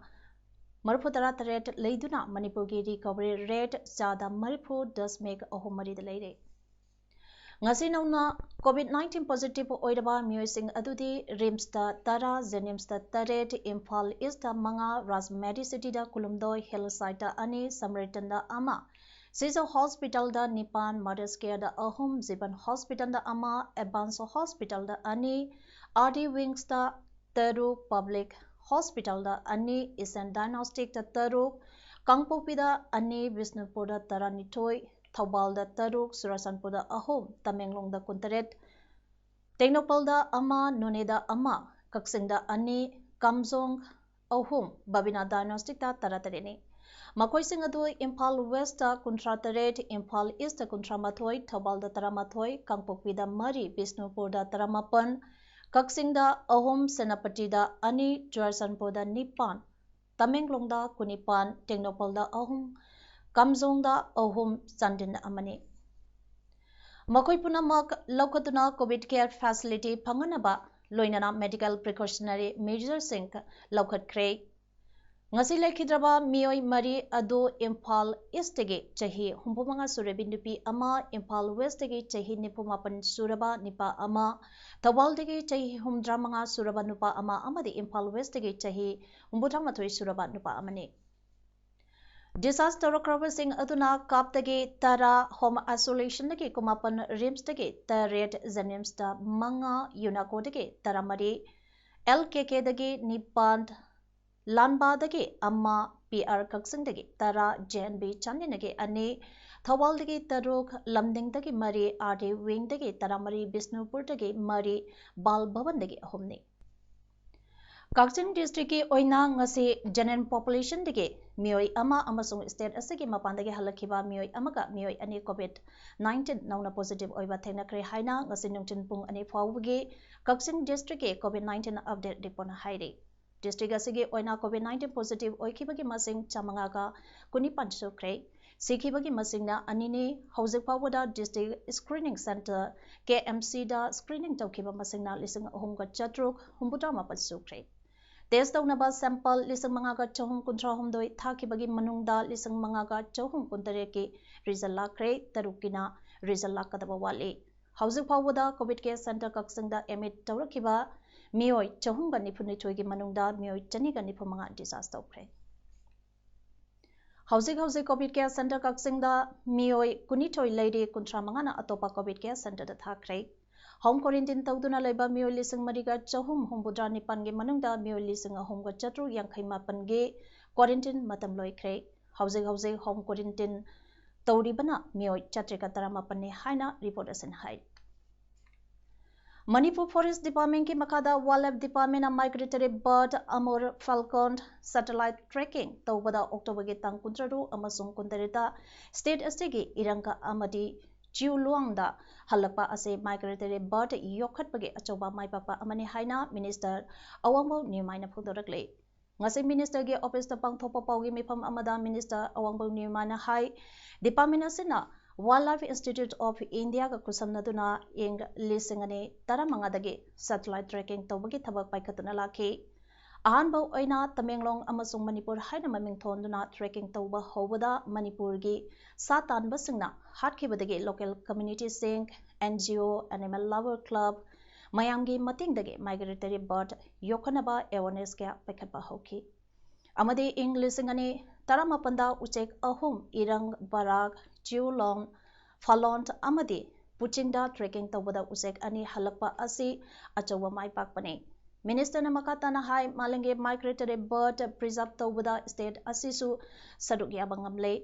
ꯃꯔꯤꯐꯨ ꯇꯔꯥ ꯇꯔꯦꯠ ꯂꯩꯗꯨꯅ ꯃꯅꯤꯄꯨꯔꯒꯤ ꯔꯤꯀꯣꯚꯔꯤ ꯔꯦꯠ ꯆꯥꯗ ꯃꯔꯤꯐꯨ ꯗꯁꯃꯤꯛ ꯑꯍꯨꯝ ꯃꯔꯤꯗ ꯂꯩꯔꯦ꯫ ꯉꯁꯤ ꯅꯧꯅ ꯀꯣꯚꯤꯗ ꯅꯥꯏꯟꯇꯤꯟ ꯄꯣꯖꯤꯇꯤꯚ ꯑꯣꯏꯔꯕ ꯃꯤꯑꯣꯏꯁꯤꯡ ꯑꯗꯨꯗꯤ ꯔꯤꯝꯁꯇ ꯇꯔꯥ, ꯖꯦꯅꯤꯝꯁꯇ ꯇꯔꯦꯠ, ꯏꯝꯐꯥꯜ ꯏꯁꯇ ꯃꯉꯥ, ꯔꯥꯖ ꯃꯦꯗꯤꯁꯤꯇꯤꯗ ꯀꯨꯂꯨꯝꯗꯣꯏ ꯍꯤꯜ ꯁꯥꯏꯠꯇ ꯑꯅꯤ, ꯁꯃꯔꯤꯇꯟꯗ ꯑꯃ, ꯁꯤꯖ ꯍꯣꯁꯄꯤꯇꯥꯜꯗ ꯅꯤꯄꯥꯟ, ꯃꯗꯔꯁ ꯀꯦꯌꯔꯗ ꯑꯍꯨꯝ, ꯖꯤꯕꯟ ꯍꯣꯁꯄꯤꯇꯥꯜꯗ ꯑꯃ, ꯑꯦꯗꯚꯥꯟꯁ ꯍꯣꯁꯄꯤꯇꯥꯜꯗ ꯑꯅꯤ, ꯑꯥꯔ ꯗꯤ ꯋꯤꯡꯁꯇ ꯇꯔꯨꯛ, ꯄꯕ꯭ꯂꯤꯛ ꯍꯣꯁꯄꯤꯇꯥꯜꯗ ꯑꯅꯤ, ꯏꯁꯇꯔꯟ ꯗꯥꯏꯒꯅꯣꯁꯇꯤꯛꯇ ꯇꯔꯨꯛ, ꯀꯥꯡꯄꯣꯛꯄꯤꯗ ꯑꯅꯤ, ꯕꯤꯁꯅꯨꯄꯨꯔꯗ ꯇꯔꯥꯅꯤꯊꯣꯏ, ꯊꯧꯕꯥꯜꯗ ꯇꯔꯨꯛ, ꯆꯨꯔꯥꯆꯥꯟꯄꯨꯔꯗ ꯑꯍꯨꯝ, ꯇꯃꯦꯡꯂꯣꯡꯗ ꯀꯨꯟꯇꯔꯦꯠ, ꯇꯦꯡꯅꯧꯄꯜꯗ ꯑꯃ, ꯅꯣꯅꯦꯗ ꯑꯃ, ꯀꯛꯆꯤꯡꯗ ꯑꯅꯤ, ꯀꯥꯝꯖꯣꯡ ꯑꯍꯨꯝ, ꯕꯕꯤꯅꯥ ꯗꯥꯏꯒꯅꯣꯁꯇꯤꯛꯇ ꯇꯔꯥꯇꯔꯦꯠꯅꯤ꯫ ꯃꯈꯣꯏꯁꯤꯡ ꯑꯗꯨ ꯏꯝꯐꯥꯜ ꯋꯦꯁꯇ ꯀꯨꯟꯊ꯭ꯔꯥ ꯇꯔꯦꯠ, ꯏꯝꯐꯥꯜ ꯏꯁꯇ ꯀꯨꯟꯊ꯭ꯔꯥ ꯃꯥꯊꯣꯏ, ꯊꯧꯕꯥꯜꯗ ꯇꯔꯥꯃꯥꯊꯣꯏ, ꯀꯥꯡꯄꯣꯛꯄꯤꯗ ꯃꯔꯤ, ꯕꯤꯁꯅꯨꯄꯨꯔꯗ ꯇꯔꯥꯃꯥꯄꯟ, ꯀꯛꯆꯤꯡꯗ ꯑꯍꯨꯝ, ꯁꯦꯅꯥꯄꯇꯤꯗ ꯑꯅꯤ, ꯆꯨꯔꯥꯆꯥꯟꯄꯨꯔꯗ ꯅꯤꯄꯥꯟ, ꯇꯃꯦꯡꯂꯣꯡꯗ ꯀꯨꯟꯅꯤꯄꯥꯟ, ꯇꯦꯡꯅꯧꯄꯜꯗ ꯑꯍꯨꯝ, ꯀꯥꯝꯖꯣꯡꯗ ꯑꯍꯨꯝ, ꯆꯥꯟꯗꯦꯜꯗ ꯑꯃꯅꯤ꯫ ꯃꯈꯣꯏ ꯄꯨꯝꯅꯃꯛ ꯂꯧꯈꯠꯇꯨꯅ ꯀꯣꯚꯤꯗ ꯀꯦꯌꯔ ꯐꯦꯁꯤꯂꯤꯇꯤ ꯐꯪꯍꯟꯅꯕ ꯂꯣꯏꯅꯅ ꯃꯦꯗꯤꯀꯦꯜ ꯄ꯭ꯔꯤꯀꯣꯁꯅꯔꯤ ꯃꯦꯖꯔꯁꯤꯡ ꯂꯧꯈꯠꯈ꯭ꯔꯦ꯫ ꯉꯁꯤ ꯂꯩꯈꯤꯗ꯭ꯔꯕ ꯃꯤꯑꯣꯏ ꯃꯔꯤ ꯑꯗꯨ ꯏꯝꯐꯥꯜ ꯏꯁꯇꯒꯤ ꯆꯍꯤ ꯍꯨꯝꯐꯨꯃꯉꯥ ꯁꯨꯔꯕꯤ ꯅꯨꯄꯤ ꯑꯃ, ꯏꯝꯐꯥꯜ ꯋꯦꯁꯇꯒꯤ ꯆꯍꯤ ꯅꯤꯐꯨꯃꯥꯄꯟ ꯁꯨꯔꯕ ꯅꯨꯄꯥ ꯑꯃ, ꯊꯧꯕꯥꯜꯗꯒꯤ ꯆꯍꯤ ꯍꯨꯝꯗ꯭ꯔꯥꯃꯉꯥ ꯁꯨꯔꯕ ꯅꯨꯄꯥ ꯑꯃ ꯑꯃꯗꯤ ꯏꯝꯐꯥꯜ ꯋꯦꯁꯇꯒꯤ ꯆꯍꯤ ꯍꯨꯝꯐꯨꯇꯔꯥꯃꯥꯊꯣꯏ ꯁꯨꯔꯕ ꯅꯨꯄꯥ ꯑꯃꯅꯤ꯫ Discharge ꯇꯧꯔꯛꯈ꯭ꯔꯕꯁꯤꯡ ꯑꯗꯨꯅ ꯀꯥꯞꯇꯒꯤ ꯇꯔꯥ, home isolationꯗꯒꯤ ꯀꯨꯟꯃꯥꯄꯟ, RIMSꯇꯒꯤ ꯇꯔꯦꯠ, JNIMSꯇ ꯃꯉꯥ, UNACOꯗꯒꯤ ꯇꯔꯥꯃꯔꯤ, LKKꯗꯒꯤ ꯅꯤꯄꯥꯟ, ꯂꯥꯟꯕꯥꯗꯒꯤ ꯑꯃ, PR ꯀꯛꯆꯤꯡꯗꯒꯤ ꯇꯔꯥ, JNV ꯆꯥꯟꯗꯦꯜꯗꯒꯤ ꯑꯅꯤ, ꯊꯧꯕꯥꯜꯗꯒꯤ ꯇꯔꯨꯛ, ꯂꯝꯗꯤꯡꯗꯒꯤ ꯃꯔꯤ, RD wingꯗꯒꯤ ꯇꯔꯥꯃꯔꯤ, ꯕꯤꯁꯅꯨꯄꯨꯔꯗꯒꯤ ꯃꯔꯤ, ꯕꯥꯜ ꯚꯕꯟꯗꯒꯤ ꯑꯍꯨꯝꯅꯤ꯫ ꯀꯛꯆꯤꯡ districtꯀꯤ ꯑꯣꯏꯅ ꯉꯁꯤ general populationꯗꯒꯤ ꯃꯤꯑꯣꯏ ꯑꯃ ꯑꯃꯁꯨꯡ state ꯑꯁꯤꯒꯤ ꯃꯄꯥꯟꯗꯒꯤ ꯍꯜꯂꯛꯈꯤꯕ ꯃꯤꯑꯣꯏ ꯑꯃꯒ ꯃꯤꯑꯣꯏ ꯑꯅꯤ COVID nineteen ꯅꯧꯅ positive ꯑꯣꯏꯕ ꯊꯦꯡꯅꯈ꯭ꯔꯦ ꯍꯥꯏꯅ ꯉꯁꯤ ꯅꯨꯡꯊꯤꯜ ꯄꯨꯡ ꯑꯅꯤ ꯐꯥꯎꯕꯒꯤ ꯀꯛꯆꯤꯡ districtꯀꯤ COVID nineteen update reportꯅ ꯍꯥꯏꯔꯤ꯫ District ꯑꯁꯤꯒꯤ ꯑꯣꯏꯅ COVID nineteen positive ꯑꯣꯏꯈꯤꯕꯒꯤ ꯃꯁꯤꯡ ꯆꯥꯃꯉꯥꯒ ꯀꯨꯟꯅꯤꯄꯥꯟ ꯁꯨꯈ꯭ꯔꯦ꯫ ꯁꯤꯈꯤꯕꯒꯤ ꯃꯁꯤꯡꯅ ꯑꯅꯤꯅꯤ꯫ ꯍꯧꯖꯤꯛ ꯐꯥꯎꯕꯗ district screening centre, KMCꯗ screening ꯇꯧꯈꯤꯕ ꯃꯁꯤꯡꯅ ꯂꯤꯁꯤꯡ ꯑꯍꯨꯝꯒ ꯆꯥꯇ꯭ꯔꯨꯛ ꯍꯨꯝꯐꯨꯇꯔꯥ ꯃꯥꯄꯟ ꯁꯨꯈ꯭ꯔꯦ꯫ Test ꯇꯧꯅꯕ sample ꯂꯤꯁꯤꯡ ꯃꯉꯥꯒ ꯆꯍꯨꯝ ꯀꯨꯟꯊ꯭ꯔꯥ ꯍꯨꯝꯗꯣꯏ ꯊꯥꯈꯤꯕꯒꯤ ꯃꯅꯨꯡꯗ ꯂꯤꯁꯤꯡ ꯃꯉꯥꯒ ꯆꯍꯨꯝ ꯀꯨꯟꯇꯔꯦꯠꯀꯤ result ꯂꯥꯛꯈ꯭ꯔꯦ, ꯇꯔꯨꯛꯀꯤꯅ result ꯂꯥꯛꯀꯗꯕ ꯋꯥꯠꯂꯤ꯫ ꯍꯧꯖꯤꯛ ꯐꯥꯎꯕꯗ COVID care centre ꯀꯛꯆꯤꯡꯗ admit ꯇꯧꯔꯛꯈꯤꯕ ꯃꯤꯑꯣꯏ ꯆꯍꯨꯝꯒ ꯅꯤꯐꯨꯅꯤꯊꯣꯏꯒꯤ ꯃꯅꯨꯡꯗ ꯃꯤꯑꯣꯏ ꯆꯅꯤꯒ ꯅꯤꯐꯨ ꯃꯉꯥ discharge ꯇꯧꯈ꯭ꯔꯦ꯫ ꯍꯧꯖꯤꯛ ꯍꯧꯖꯤꯛ COVID care centre ꯀꯛꯆꯤꯡꯗ ꯃꯤꯑꯣꯏ ꯀꯨꯟꯅꯤꯊꯣꯏ ꯂꯩꯔꯤ, ꯀꯨꯟꯊ꯭ꯔꯥ ꯃꯉꯥꯅ ꯑꯇꯣꯞꯄ COVID care centreꯗ ꯊꯥꯈ꯭ꯔꯦ꯫ Home quarantine ꯇꯧꯗꯨꯅ ꯂꯩꯕ ꯃꯤꯑꯣꯏ ꯂꯤꯁꯤꯡ ꯃꯔꯤꯒ ꯆꯍꯨꯝ ꯍꯨꯝꯐꯨꯇꯔꯥ ꯅꯤꯄꯥꯟꯒꯤ ꯃꯅꯨꯡꯗ ꯃꯤꯑꯣꯏ ꯂꯤꯁꯤꯡ ꯑꯍꯨꯝꯒ ꯆꯥꯇ꯭ꯔꯨꯛ ꯌꯥꯡꯈꯩ ꯃꯥꯄꯟꯒꯤ quarantine ꯃꯇꯝ ꯂꯣꯏꯈ꯭ꯔꯦ꯫ ꯍꯧꯖꯤꯛ ꯍꯧꯖꯤꯛ home quarantine ꯇꯧꯔꯤꯕꯅ ꯃꯤꯑꯣꯏ ꯆꯥꯇ꯭ꯔꯦꯠꯀ ꯇꯔꯥꯃꯥꯄꯟꯅꯤ ꯍꯥꯏꯅ report ꯑꯁꯤꯅ ꯍꯥꯏ꯫ Manipur Forest Departmentꯀꯤ ꯃꯈꯥꯗ Wildlife Departmentꯅ migratory bird Amur Falcon satellite tracking ꯇꯧꯕꯗ Octoberꯒꯤ ꯇꯥꯡ ꯀꯨꯟꯇꯔꯨꯛ ꯑꯃꯁꯨꯡ ꯀꯨꯟꯇꯔꯦꯠꯇ state ꯑꯁꯤꯒꯤ ꯏꯔꯪꯀ ꯑꯃꯗꯤ ꯆꯤꯎꯂꯨꯋꯥꯡꯗ ꯍꯜꯂꯛꯄ ꯑꯁꯤ migratory bird ꯌꯣꯛꯈꯠꯄꯒꯤ ꯑꯆꯧꯕ ꯃꯥꯏ ꯄꯥꯛꯄ ꯑꯃꯅꯤ ꯍꯥꯏꯅ Minister ꯑꯋꯥꯡꯕꯧ ꯅꯤꯎꯃꯥꯏꯅ ꯐꯣꯡꯗꯣꯔꯛꯂꯤ꯫ ꯉꯁꯤ ministerꯒꯤ officeꯇ ꯄꯥꯡꯊꯣꯛꯄ ꯄꯥꯎꯒꯤ ꯃꯤꯐꯝ ꯑꯃꯗ Minister ꯑꯋꯥꯡꯕꯧ ꯅꯤꯎꯃꯥꯏꯅ ꯍꯥꯏ, department ꯑꯁꯤꯅ Wildlife Institute of Indiaꯒ ꯈꯨꯠꯁꯝꯅꯗꯨꯅ ꯏꯪ ꯂꯤꯁꯤꯡ ꯑꯅꯤ ꯇꯔꯥꯃꯉꯥꯗꯒꯤ satellite tracking ꯇꯧꯕꯒꯤ ꯊꯕꯛ ꯄꯥꯏꯈꯠꯇꯨꯅ ꯂꯥꯛꯈꯤ꯫ ꯑꯍꯥꯟꯕ ꯑꯣꯏꯅ ꯇꯃꯦꯡꯂꯣꯡ ꯑꯃꯁꯨꯡ ꯃꯅꯤꯄꯨꯔ ꯍꯥꯏꯅ ꯃꯃꯤꯡ ꯊꯣꯟꯗꯨꯅ tracking ꯇꯧꯕ ꯍꯧꯕꯗ ꯃꯅꯤꯄꯨꯔꯒꯤ ꯁꯥ ꯇꯥꯟꯕꯁꯤꯡꯅ ꯍꯥꯠꯈꯤꯕꯗꯒꯤ local communityꯁꯤꯡ, NGO, animal lover club ꯃꯌꯥꯝꯒꯤ ꯃꯇꯦꯡꯗꯒꯤ migratory bird ꯌꯣꯛꯈꯠꯅꯕ awareness ꯀꯌꯥ ꯄꯥꯏꯈꯠꯄ ꯍꯧꯈꯤ꯫ ꯑꯃꯗꯤ ꯏꯪ ꯂꯤꯁꯤꯡ ꯑꯅꯤ ꯇꯔꯥꯃꯥꯄꯟꯗ ꯎꯆꯦꯛ ꯑꯍꯨꯝ, ꯏꯔꯪ, ꯕꯔꯥꯛ, ꯆꯤꯎꯂꯣꯡ, ꯐꯥꯂꯣꯟ ꯑꯃꯗꯤ ꯄꯨꯆꯤꯡꯗ trekking ꯇꯧꯕꯗ ꯎꯆꯦꯛ ꯑꯅꯤ ꯍꯜꯂꯛꯄ ꯑꯁꯤ ꯑꯆꯧꯕ ꯃꯥꯏ ꯄꯥꯛꯄꯅꯤ꯫ Minister ꯅ ꯃꯈꯥ ꯇꯥꯅ ꯍꯥꯏ, ꯃꯥꯂꯦꯝꯒꯤ migratory bird preserve ꯇꯧꯕꯗ state ꯑꯁꯤꯁꯨ ꯁꯔꯨꯛ ꯌꯥꯕ ꯉꯝꯂꯦ꯫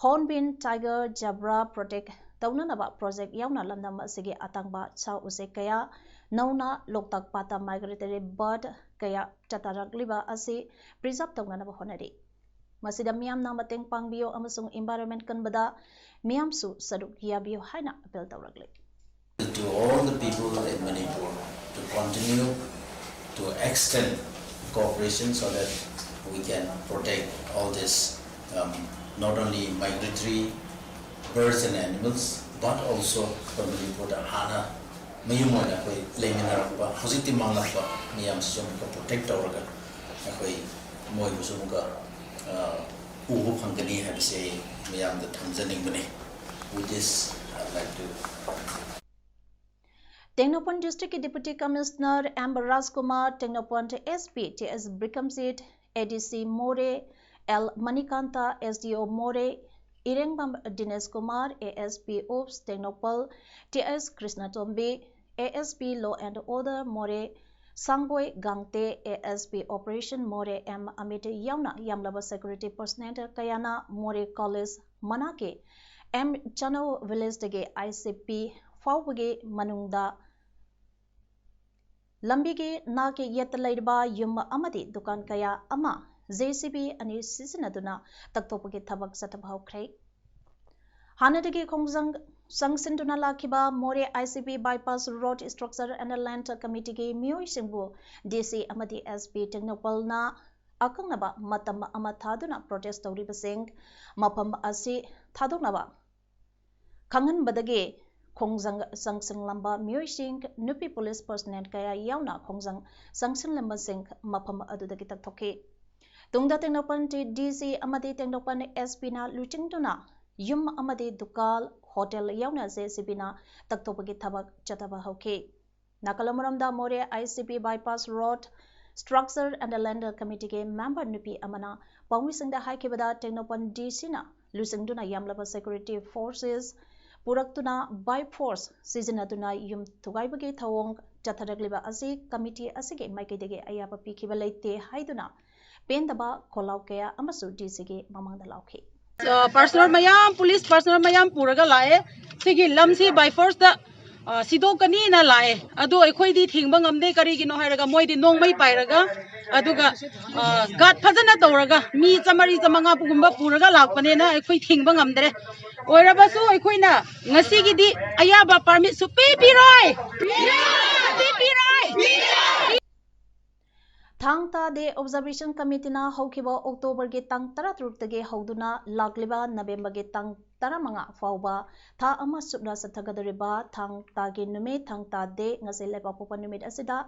Hornbill, tiger, zebra protect ꯇꯧꯅꯅꯕ project ꯌꯥꯎꯅ ꯂꯝꯗꯝ ꯑꯁꯤꯒꯤ ꯑꯇꯥꯡꯕ ꯁꯥ ꯎꯆꯦꯛ ꯀꯌꯥ, ꯅꯧꯅ ꯂꯣꯛꯇꯥꯛ ꯄꯥꯠꯇ migratory bird ꯀꯌꯥ ꯆꯠꯊꯔꯛꯂꯤꯕ ꯑꯁꯤ preserve ꯇꯧꯅꯅꯕ ꯍꯣꯠꯅꯔꯤ꯫ ꯃꯁꯤꯗ ꯃꯤꯌꯥꯝꯅ ꯃꯇꯦꯡ ꯄꯥꯡꯕꯤꯌꯨ ꯑꯃꯁꯨꯡ environment ꯀꯟꯕꯗ ꯃꯤꯌꯥꯝꯁꯨ ꯁꯔꯨꯛ ꯌꯥꯕꯤꯌꯨ ꯍꯥꯏꯅ appeal ꯇꯧꯔꯛꯂꯤ꯫ To all the people in Manipur to continue to extend cooperation so that we can protect all this, um, not only migratory birds and animals, but also ꯑꯩꯈꯣꯏ ꯃꯅꯤꯄꯨꯔꯗ ꯍꯥꯟꯅ ꯃꯌꯨꯝ ꯑꯣꯏꯅ ꯑꯩꯈꯣꯏ ꯂꯩꯃꯤꯟꯅꯔꯛꯄ, ꯍꯧꯖꯤꯛꯇꯤ ꯃꯥꯡꯂꯛꯄ ꯃꯌꯥꯝꯁꯤꯁꯨ ꯑꯃꯨꯛꯀ protect ꯇꯧꯔꯒ ꯑꯩꯈꯣꯏ ꯃꯣꯏꯕꯨꯁꯨ ꯑꯃꯨꯛꯀ, ꯑ, ꯎꯕ ꯐꯪꯒꯅꯤ ꯍꯥꯏꯕꯁꯦ ꯑꯩ ꯃꯌꯥꯝꯗ ꯊꯝꯖꯅꯤꯡꯕꯅꯤ꯫ With this, I'd like to Tengnoupal district ꯀꯤ Deputy Commissioner M ꯔꯥꯖꯀꯨꯃꯥꯔ, Tengnoupal SP T S ꯕ꯭ꯔꯤꯀꯝꯖꯤꯠ, ADC ꯃꯣꯔꯦ L ꯃꯅꯤꯀꯥꯟꯇ, SDO ꯃꯣꯔꯦ ꯏꯔꯦꯡꯕꯝ ꯗꯤꯅꯦꯁ Kumar, ASP Ops Tengnoupal T S ꯀ꯭ꯔꯤꯁꯅꯇꯣꯝꯕꯤ, ASP Law and Order ꯃꯣꯔꯦ ꯁꯥꯡꯕꯣꯏ ꯒꯥꯡꯇꯦ, ASP Operation ꯃꯣꯔꯦ M ꯑꯃꯤꯠ ꯌꯥꯎꯅ ꯌꯥꯝꯂꯕ security personnel ꯀꯌꯥꯅ ꯃꯣꯔꯦ college ꯃꯅꯥꯛꯀꯤ M ꯆꯅꯧ village ꯇꯒꯤ ICP ꯐꯥꯎꯕꯒꯤ ꯃꯅꯨꯡꯗ ꯂꯝꯕꯤꯒꯤ ꯅꯥꯛꯀꯤ ꯌꯦꯠꯇ ꯂꯩꯔꯤꯕ ꯌꯨꯝ ꯑꯃꯗꯤ ꯗꯨꯀꯥꯟ ꯀꯌꯥ ꯑꯃ JCB ꯑꯅꯤ ꯁꯤꯖꯤꯟꯅꯗꯨꯅ ꯇꯛꯊꯣꯛꯄꯒꯤ ꯊꯕꯛ ꯆꯠꯊꯕ ꯍꯧꯈ꯭ꯔꯦ꯫ ꯍꯥꯟꯅꯗꯒꯤ ꯈꯣꯡꯖꯪ ꯆꯪꯁꯤꯟꯗꯨꯅ ꯂꯥꯛꯈꯤꯕ ꯃꯣꯔꯦ ICP bypass road structure and land committee ꯒꯤ ꯃꯤꯑꯣꯏꯁꯤꯡꯕꯨ DC ꯑꯃꯗꯤ SP ꯇꯦꯡꯅꯧꯄꯜꯅ ꯑꯀꯛꯅꯕ ꯃꯇꯝ ꯑꯃ ꯊꯥꯗꯨꯅ protest ꯇꯧꯔꯤꯕꯁꯤꯡ ꯃꯐꯝ ꯑꯁꯤ ꯊꯥꯗꯣꯛꯅꯕ ꯈꯪꯍꯟꯕꯗꯒꯤ ꯈꯣꯡꯖꯪ ꯆꯪꯁꯤꯜꯂꯝꯕ ꯃꯤꯑꯣꯏꯁꯤꯡ, ꯅꯨꯄꯤ police personnel ꯀꯌꯥ ꯌꯥꯎꯅ ꯈꯣꯡꯖꯪ ꯆꯪꯁꯤꯜꯂꯝꯕꯁꯤꯡ ꯃꯐꯝ ꯑꯗꯨꯗꯒꯤ ꯇꯛꯊꯣꯛꯈꯤ꯫ ꯇꯨꯡꯗ ꯇꯦꯡꯅꯧꯄꯜ DC ꯑꯃꯗꯤ ꯇꯦꯡꯅꯧꯄꯜ SPꯅ ꯂꯨꯆꯤꯡꯗꯨꯅ ꯌꯨꯝ ꯑꯃꯗꯤ ꯗꯨꯀꯥꯟ, hotel ꯌꯥꯎꯅ JCBꯅ ꯇꯛꯊꯣꯛꯄꯒꯤ ꯊꯕꯛ ꯆꯠꯊꯕ ꯍꯧꯈꯤ꯫ ꯅꯥꯀꯜ ꯑꯃꯔꯣꯝꯗ ꯃꯣꯔꯦ ICP bypass road Structure and Land Committeeꯒꯤ member ꯅꯨꯄꯤ ꯑꯃꯅ ꯄꯥꯎꯃꯤꯁꯤꯡꯗ ꯍꯥꯏꯈꯤꯕꯗ, ꯇꯦꯡꯅꯧꯄꯜ DCꯅ ꯂꯨꯆꯤꯡꯗꯨꯅ ꯌꯥꯝꯂꯕ security forces ꯄꯨꯔꯛꯇꯨꯅ by force ꯁꯤꯖꯤꯟꯅꯗꯨꯅ ꯌꯨꯝ ꯊꯨꯒꯥꯏꯕꯒꯤ ꯊꯧꯑꯣꯡ ꯆꯠꯊꯔꯛꯂꯤꯕ ꯑꯁꯤ committee ꯑꯁꯤꯒꯤ ꯃꯥꯏꯀꯩꯗꯒꯤ ꯑꯌꯥꯕ ꯄꯤꯈꯤꯕ ꯂꯩꯇꯦ ꯍꯥꯏꯗꯨꯅ ꯄꯦꯟꯗꯕ ꯈꯣꯜꯂꯥꯎ ꯀꯌꯥ ꯑꯃꯁꯨ DCꯒꯤ ꯃꯃꯥꯡꯗ ꯂꯥꯎꯈꯤ꯫ ꯑ, personnel ꯃꯌꯥꯝ, police personnel ꯃꯌꯥꯝ ꯄꯨꯔꯒ ꯂꯥꯛꯑꯦ꯫ ꯁꯤꯒꯤ ꯂꯝꯁꯤ by forceꯇ, ꯑ, ꯁꯤꯗꯣꯛꯀꯅꯤꯅ ꯂꯥꯛꯑꯦ꯫ ꯑꯗꯣ ꯑꯩꯈꯣꯏꯗꯤ ꯊꯤꯡꯕ ꯉꯝꯗꯦ꯫ ꯀꯔꯤꯒꯤꯅꯣ ꯍꯥꯏꯔꯒ ꯃꯣꯏꯗꯤ ꯅꯣꯡꯃꯩ ꯄꯥꯏꯔꯒ, ꯑꯗꯨꯒ, ꯑ, guard ꯐꯖꯅ ꯇꯧꯔꯒ ꯃꯤ ꯆꯥꯃꯔꯤ ꯆꯥꯃꯉꯥꯒꯨꯝꯕ ꯄꯨꯔꯒ ꯂꯥꯛꯄꯅꯤꯅ ꯑꯩꯈꯣꯏ ꯊꯤꯡꯕ ꯉꯝꯗ꯭ꯔꯦ꯫ ꯑꯣꯏꯔꯕꯁꯨ ꯑꯩꯈꯣꯏꯅ ꯉꯁꯤꯒꯤꯗꯤ ꯑꯌꯥꯕ permit ꯁꯨꯄꯤ ꯄꯤꯔꯣꯏ꯫ ꯁꯨꯄꯤ ꯄꯤꯔꯣꯏ꯫ ꯊꯥꯡ ꯇꯥ Day Observation Committeeꯅ ꯍꯧꯈꯤꯕ Octoberꯒꯤ ꯇꯥꯡ ꯇꯔꯥꯇꯔꯨꯛꯇꯒꯤ ꯍꯧꯗꯨꯅ ꯂꯥꯛꯂꯤꯕ Novemberꯒꯤ ꯇꯥꯡ ꯇꯔꯥꯃꯉꯥ ꯐꯥꯎꯕ ꯊꯥ ꯑꯃ ꯆꯨꯞꯅ ꯆꯠꯊꯒꯗꯧꯔꯤꯕ ꯊꯥꯡ ꯇꯥꯒꯤ ꯅꯨꯃꯤꯠ, ꯊꯥꯡ ꯇꯥ Day, ꯉꯁꯤ ꯂꯩꯕꯥꯛꯄꯣꯛꯄ ꯅꯨꯃꯤꯠ ꯑꯁꯤꯗ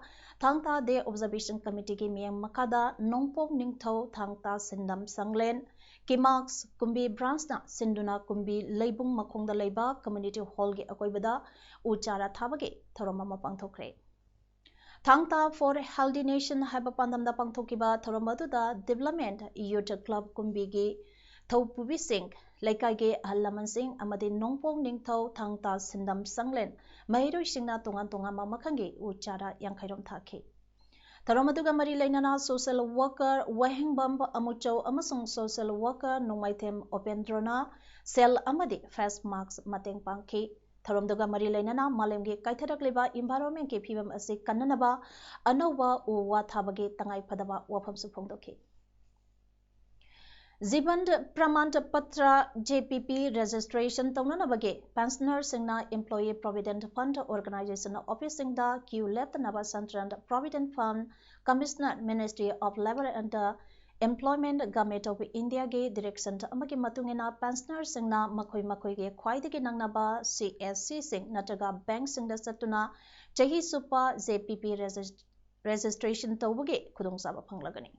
ꯊꯥꯡ ꯇꯥ Day Observation Committeeꯒꯤ ꯃꯤꯠꯌꯦꯡ ꯃꯈꯥꯗ ꯅꯣꯡꯄꯣꯛ ꯅꯤꯡꯊꯧ ꯊꯥꯡ ꯇꯥ ꯁꯤꯟꯗꯝ ꯁꯪꯂꯦꯟ, ꯀꯤꯃꯥꯛꯁ ꯀꯨꯝꯕꯤ branchꯅ ꯁꯤꯟꯗꯨꯅ ꯀꯨꯝꯕꯤ ꯂꯩꯕꯨꯡ ꯃꯈꯣꯡꯗ ꯂꯩꯕ community hallꯒꯤ ꯑꯀꯣꯏꯕꯗ ꯎ ꯆꯥꯔꯥ ꯊꯥꯕꯒꯤ ꯊꯧꯔꯝ ꯑꯃ ꯄꯥꯡꯊꯣꯛꯈ꯭ꯔꯦ꯫ ꯊꯥꯡ ꯇꯥ for Healthy Nation ꯍꯥꯏꯕ ꯄꯥꯟꯗꯝꯗ ꯄꯥꯡꯊꯣꯛꯈꯤꯕ ꯊꯧꯔꯝ ꯑꯗꯨꯗ Development Youth Club ꯀꯨꯝꯕꯤꯒꯤ ꯊꯧꯄꯨꯕꯤꯁꯤꯡ, ꯂꯩꯀꯥꯏꯒꯤ ꯑꯍꯜ ꯂꯃꯟꯁꯤꯡ ꯑꯃꯗꯤ ꯅꯣꯡꯄꯣꯛ ꯅꯤꯡꯊꯧ ꯊꯥꯡ ꯇꯥ ꯁꯤꯟꯗꯝ ꯁꯪꯂꯦꯟ ꯃꯍꯩꯔꯣꯏꯁꯤꯡꯅ ꯇꯣꯉꯥꯟ ꯇꯣꯉꯥꯟꯕ ꯃꯈꯜꯒꯤ ꯎ ꯆꯥꯔꯥ ꯌꯥꯡꯈꯩꯔꯣꯝ ꯊꯥꯈꯤ꯫ ꯊꯧꯔꯝ ꯑꯗꯨꯒ ꯃꯔꯤ ꯂꯩꯅꯅ social worker ꯋꯥꯍꯦꯡꯕꯝ ꯑꯃꯨꯆꯧ ꯑꯃꯁꯨꯡ social worker ꯅꯣꯡꯃꯥꯏꯊꯦꯝ ꯎꯄꯦꯟꯗ꯭ꯔꯣꯅ ꯁꯦꯜ ꯑꯃꯗꯤ face mask ꯃꯇꯦꯡ ꯄꯥꯡꯈꯤ꯫ ꯊꯧꯔꯝꯗꯨꯒ ꯃꯔꯤ ꯂꯩꯅꯅ ꯃꯥꯂꯦꯝꯒꯤ ꯀꯥꯏꯊꯔꯛꯂꯤꯕ environmentꯀꯤ ꯐꯤꯕꯝ ꯑꯁꯤ ꯀꯟꯅꯅꯕ ꯑꯅꯧꯕ ꯎ ꯋꯥ ꯊꯥꯕꯒꯤ ꯇꯉꯥꯏ ꯐꯗꯕ ꯋꯥꯐꯝꯁꯨ ꯐꯣꯡꯗꯣꯛꯈꯤ꯫ Jeevan Praman Patra, JPP, registration ꯇꯧꯅꯅꯕꯒꯤ pensionerꯁꯤꯡꯅ Employee Provident Fund Organization officeꯁꯤꯡꯗ queue ꯂꯦꯞꯇꯅꯕ Central Provident Fund Commissioner, Ministry of Labour and Employment, Government of Indiaꯒꯤ direction ꯑꯃꯒꯤ ꯃꯇꯨꯡ ꯏꯟꯅ pensionerꯁꯤꯡꯅ ꯃꯈꯣꯏ ꯃꯈꯣꯏꯒꯤ ꯈ꯭ꯋꯥꯏꯗꯒꯤ ꯅꯛꯅꯕ CSCꯁꯤꯡ ꯅꯠꯇ꯭ꯔꯒ bankꯁꯤꯡꯗ ꯆꯠꯇꯨꯅ ꯆꯍꯤ ꯆꯨꯞꯄ JPP regis-, registration ꯇꯧꯕꯒꯤ ꯈꯨꯗꯣꯡꯆꯥꯕ ꯐꯪꯂꯒꯅꯤ꯫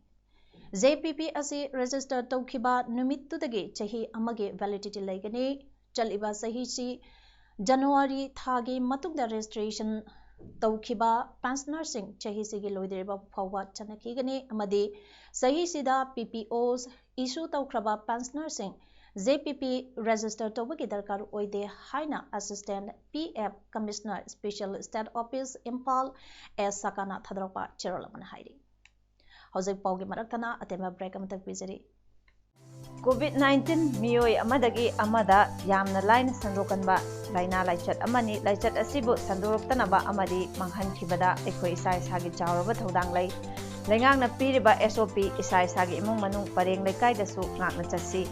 JPP ꯑꯁꯤ register ꯇꯧꯈꯤꯕ ꯅꯨꯃꯤꯠꯇꯨꯗꯒꯤ ꯆꯍꯤ ꯑꯃꯒꯤ validity ꯂꯩꯒꯅꯤ꯫ ꯆꯠꯂꯤꯕ ꯆꯍꯤꯁꯤ January ꯊꯥꯒꯤ ꯃꯇꯨꯡꯗ registration ꯇꯧꯈꯤꯕ ꯄꯦꯟꯁꯅꯔꯁꯤꯡ ꯆꯍꯤꯁꯤꯒꯤ ꯂꯣꯏꯗ꯭ꯔꯤꯕ ꯐꯥꯎꯕ ꯆꯠꯅꯈꯤꯒꯅꯤ ꯑꯃꯗꯤ ꯆꯍꯤꯁꯤꯗ ꯄꯤ ꯄꯤ ꯑꯣꯁ ꯏꯁꯨ ꯇꯧꯈ꯭ꯔꯕ ꯄꯦꯟꯁꯅꯔꯁꯤꯡ J P P register ꯇꯧꯕꯒꯤ ꯗꯔꯀꯥꯔ ꯑꯣꯏꯗꯦ ꯍꯥꯏꯅ Assistant P F Commissioner Special State Office Imphal S ꯁꯀꯥꯅ ꯊꯥꯗꯣꯔꯛꯄ ꯆꯦꯔꯣꯜ ꯑꯃꯅ ꯍꯥꯏꯔꯤ꯫ ꯍꯧꯖꯤꯛ ꯄꯥꯎꯒꯤ ꯃꯔꯛ ꯊꯠꯅ ꯑꯇꯦꯟꯕ break ꯑꯃꯇꯪ ꯄꯤꯖꯔꯤ꯫ COVID nineteen ꯃꯤꯑꯣꯏ ꯑꯃꯗꯒꯤ ꯑꯃꯗ ꯌꯥꯝꯅ ꯂꯥꯏꯅ ꯁꯟꯗꯣꯛꯀꯟꯕ ꯂꯥꯏꯅꯥ ꯂꯥꯏꯆꯠ ꯑꯃꯅꯤ꯫ ꯂꯥꯏꯆꯠ ꯑꯁꯤꯕꯨ ꯁꯟꯗꯣꯔꯛꯇꯅꯕ ꯑꯃꯗꯤ ꯃꯥꯡꯍꯟꯈꯤꯕꯗ ꯑꯩꯈꯣꯏ ꯏꯁꯥ ꯏꯁꯥꯒꯤ ꯆꯥꯎꯔꯕ ꯊꯧꯗꯥꯡ ꯂꯩ꯫ ꯂꯩꯉꯥꯛꯅ ꯄꯤꯔꯤꯕ S O P ꯏꯁꯥ ꯏꯁꯥꯒꯤ ꯏꯃꯨꯡ ꯃꯅꯨꯡ ꯄꯔꯦꯡ ꯂꯩꯀꯥꯏꯗꯁꯨ ꯉꯥꯛꯅ ꯆꯠꯁꯤ꯫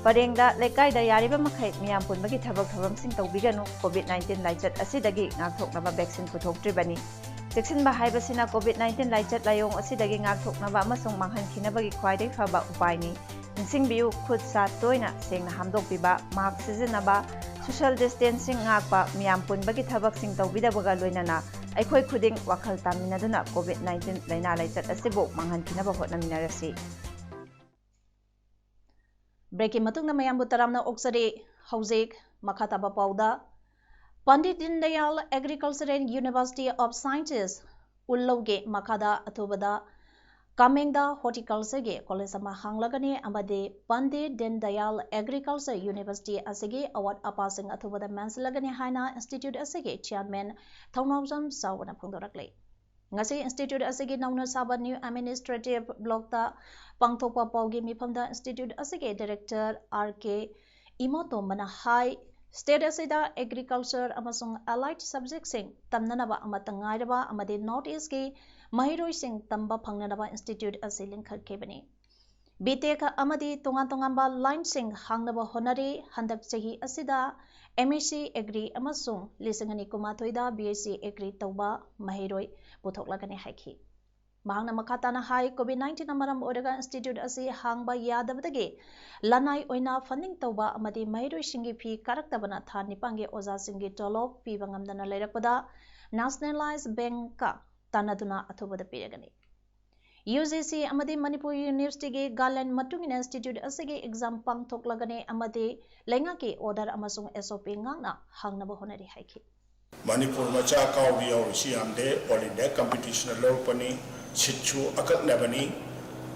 ꯄꯔꯦꯡꯗ ꯂꯩꯀꯥꯏꯗ ꯌꯥꯔꯤꯕ ꯃꯈꯩ ꯃꯤꯌꯥꯝ ꯄꯨꯟꯕꯒꯤ ꯊꯕꯛ ꯊꯧꯔꯝꯁꯤꯡ ꯇꯧꯕꯤꯒꯅꯨ꯫ COVID nineteen ꯂꯥꯏꯆꯠ ꯑꯁꯤꯗꯒꯤ ꯉꯥꯛꯊꯣꯛꯅꯕ vaccine ꯄꯨꯊꯣꯛꯇ꯭ꯔꯤꯕꯅꯤ꯫ ꯆꯦꯛꯁꯤꯟꯕ ꯍꯥꯏꯕꯁꯤꯅ COVID nineteen ꯂꯥꯏꯆꯠ ꯂꯥꯏꯑꯣꯡ ꯑꯁꯤꯗꯒꯤ ꯉꯥꯛꯊꯣꯛꯅꯕ ꯑꯃꯁꯨꯡ ꯃꯥꯡꯍꯟꯈꯤꯅꯕꯒꯤ ꯈ꯭ꯋꯥꯏꯗꯒꯤ ꯐꯕ ꯎꯄꯥꯏꯅꯤ꯫ ꯅꯤꯡꯁꯤꯡꯕꯤꯌꯨ, ꯈꯨꯠ ꯁꯥ ꯇꯣꯏꯅ ꯁꯦꯡꯅ ꯍꯥꯝꯗꯣꯛꯄꯤꯕ, mask ꯁꯤꯖꯤꯟꯅꯕ, social distancing ꯉꯥꯛꯄ, ꯃꯤꯌꯥꯝ ꯄꯨꯟꯕꯒꯤ ꯊꯕꯛꯁꯤꯡ ꯇꯧꯕꯤꯗꯕꯒ ꯂꯣꯏꯅꯅ ꯑꯩꯈꯣꯏ ꯈꯨꯗꯤꯡ ꯋꯥꯈꯜ ꯇꯥꯃꯤꯟꯅꯗꯨꯅ COVID nineteen ꯂꯥꯏꯅꯥ ꯂꯥꯏꯆꯠ ꯑꯁꯤꯕꯨ ꯃꯥꯡꯍꯟꯈꯤꯅꯕ ꯍꯣꯠꯅꯃꯤꯟꯅꯔꯁꯤ꯫ Break ꯀꯤ ꯃꯇꯨꯡꯗ ꯃꯌꯥꯝꯕꯨ ꯇꯔꯥꯝꯅ ꯑꯣꯛꯆꯔꯤ꯫ ꯍꯧꯖꯤꯛ ꯃꯈꯥ ꯇꯥꯕ ꯄꯥꯎꯗ, Pandit Deen Dayal Agriculture and University of Sciences, ꯎꯜꯂꯧꯒꯤ ꯃꯈꯥꯗ ꯑꯊꯨꯕꯗ ꯀꯥꯃꯦꯡꯗ horticulture ꯒꯤ college ꯑꯃ ꯍꯥꯡꯂꯒꯅꯤ ꯑꯃꯗꯤ Pandit Deen Dayal Agriculture University ꯑꯁꯤꯒꯤ ꯑꯋꯥꯠ ꯑꯄꯥꯁꯤꯡ ꯑꯊꯨꯕꯗ ꯃꯦꯟꯁꯤꯜꯂꯒꯅꯤ ꯍꯥꯏꯅ institute ꯑꯁꯤꯒꯤ chairman ꯊꯧꯅꯥꯎꯖꯝ ꯆꯥꯎꯕꯅ ꯐꯣꯡꯗꯣꯔꯛꯂꯤ꯫ ꯉꯁꯤ institute ꯑꯁꯤꯒꯤ ꯅꯧꯅ ꯁꯥꯕ new administrative block ꯇ ꯄꯥꯡꯊꯣꯛꯄ ꯄꯥꯎꯒꯤ ꯃꯤꯐꯝꯗ institute ꯑꯁꯤꯒꯤ director R K ꯏꯃꯣꯇꯣꯝꯕꯅ ꯍꯥꯏ, state ꯑꯁꯤꯗ agriculture ꯑꯃꯁꯨꯡ allied subject ꯁꯤꯡ ꯇꯝꯅꯅꯕ ꯑꯃꯠꯇ ꯉꯥꯏꯔꯕ ꯑꯃꯗꯤ North East ꯀꯤ ꯃꯍꯩꯔꯣꯏꯁꯤꯡ ꯇꯝꯕ ꯐꯪꯅꯅꯕ institute ꯑꯁꯤ ꯂꯤꯡꯈꯠꯈꯤꯕꯅꯤ꯫ B Tech ꯑꯃꯗꯤ ꯇꯣꯉꯥꯟ ꯇꯣꯉꯥꯟꯕ line ꯁꯤꯡ ꯍꯥꯡꯅꯕ ꯍꯣꯠꯅꯔꯤ꯫ ꯍꯟꯗꯛ ꯆꯍꯤ ꯑꯁꯤꯗ M S C Agri ꯑꯃꯁꯨꯡ ꯂꯤꯁꯤꯡ ꯑꯅꯤ ꯀꯨꯟꯃꯥꯊꯣꯏꯗ B S C Agri ꯇꯧꯕ ꯃꯍꯩꯔꯣꯏ ꯄꯨꯊꯣꯛꯂꯒꯅꯤ ꯍꯥꯏꯈꯤ꯫ ꯃꯍꯥꯛꯅ ꯃꯈꯥ ꯇꯥꯅ ꯍꯥꯏ, COVID nineteen ꯅ ꯃꯔꯝ ꯑꯣꯏꯔꯒ institute ꯑꯁꯤ ꯍꯥꯡꯕ ꯌꯥꯗꯕꯗꯒꯤ ꯂꯅꯥꯏ ꯑꯣꯏꯅ funding ꯇꯧꯕ ꯑꯃꯗꯤ ꯃꯍꯩꯔꯣꯏꯁꯤꯡꯒꯤ ꯐꯤ ꯀꯥꯔꯛꯇꯕꯅ ꯊꯥ ꯅꯤꯄꯥꯟꯒꯤ ꯑꯣꯖꯥꯁꯤꯡꯒꯤ ꯇꯣꯂꯣꯞ ꯄꯤꯕ ꯉꯝꯗꯅ ꯂꯩꯔꯛꯄꯗ Nationalized Bank ꯀ ꯇꯥꯟꯅꯗꯨꯅ ꯑꯊꯨꯕꯗ ꯄꯤꯔꯒꯅꯤ꯫ U G C ꯑꯃꯗꯤ ꯃꯅꯤꯄꯨꯔ University ꯒꯤ guideline ꯃꯇꯨꯡ ꯏꯟꯅ institute ꯑꯁꯤꯒꯤ exam ꯄꯥꯡꯊꯣꯛꯂꯒꯅꯤ ꯑꯃꯗꯤ ꯂꯩꯉꯥꯛꯀꯤ order ꯑꯃꯁꯨꯡ S O P ꯉꯥꯛꯅ ꯍꯥꯡꯅꯕ ꯍꯣꯠꯅꯔꯤ ꯍꯥꯏꯈꯤ꯫ ꯃꯅꯤꯄꯨꯔ ꯃꯆꯥ ꯀꯥꯎꯗ ꯌꯥꯎꯔꯤꯁꯤ ꯌꯥꯝꯗꯦ꯫ ꯑꯣꯜ ꯏꯟꯗꯤꯌꯥ ꯀꯝꯄꯤꯇꯤꯁꯟꯗ ꯂꯧꯔꯛꯄꯅꯤ꯫ ꯁꯤꯠꯁꯨ ꯑꯀꯛꯅꯕꯅꯤ꯫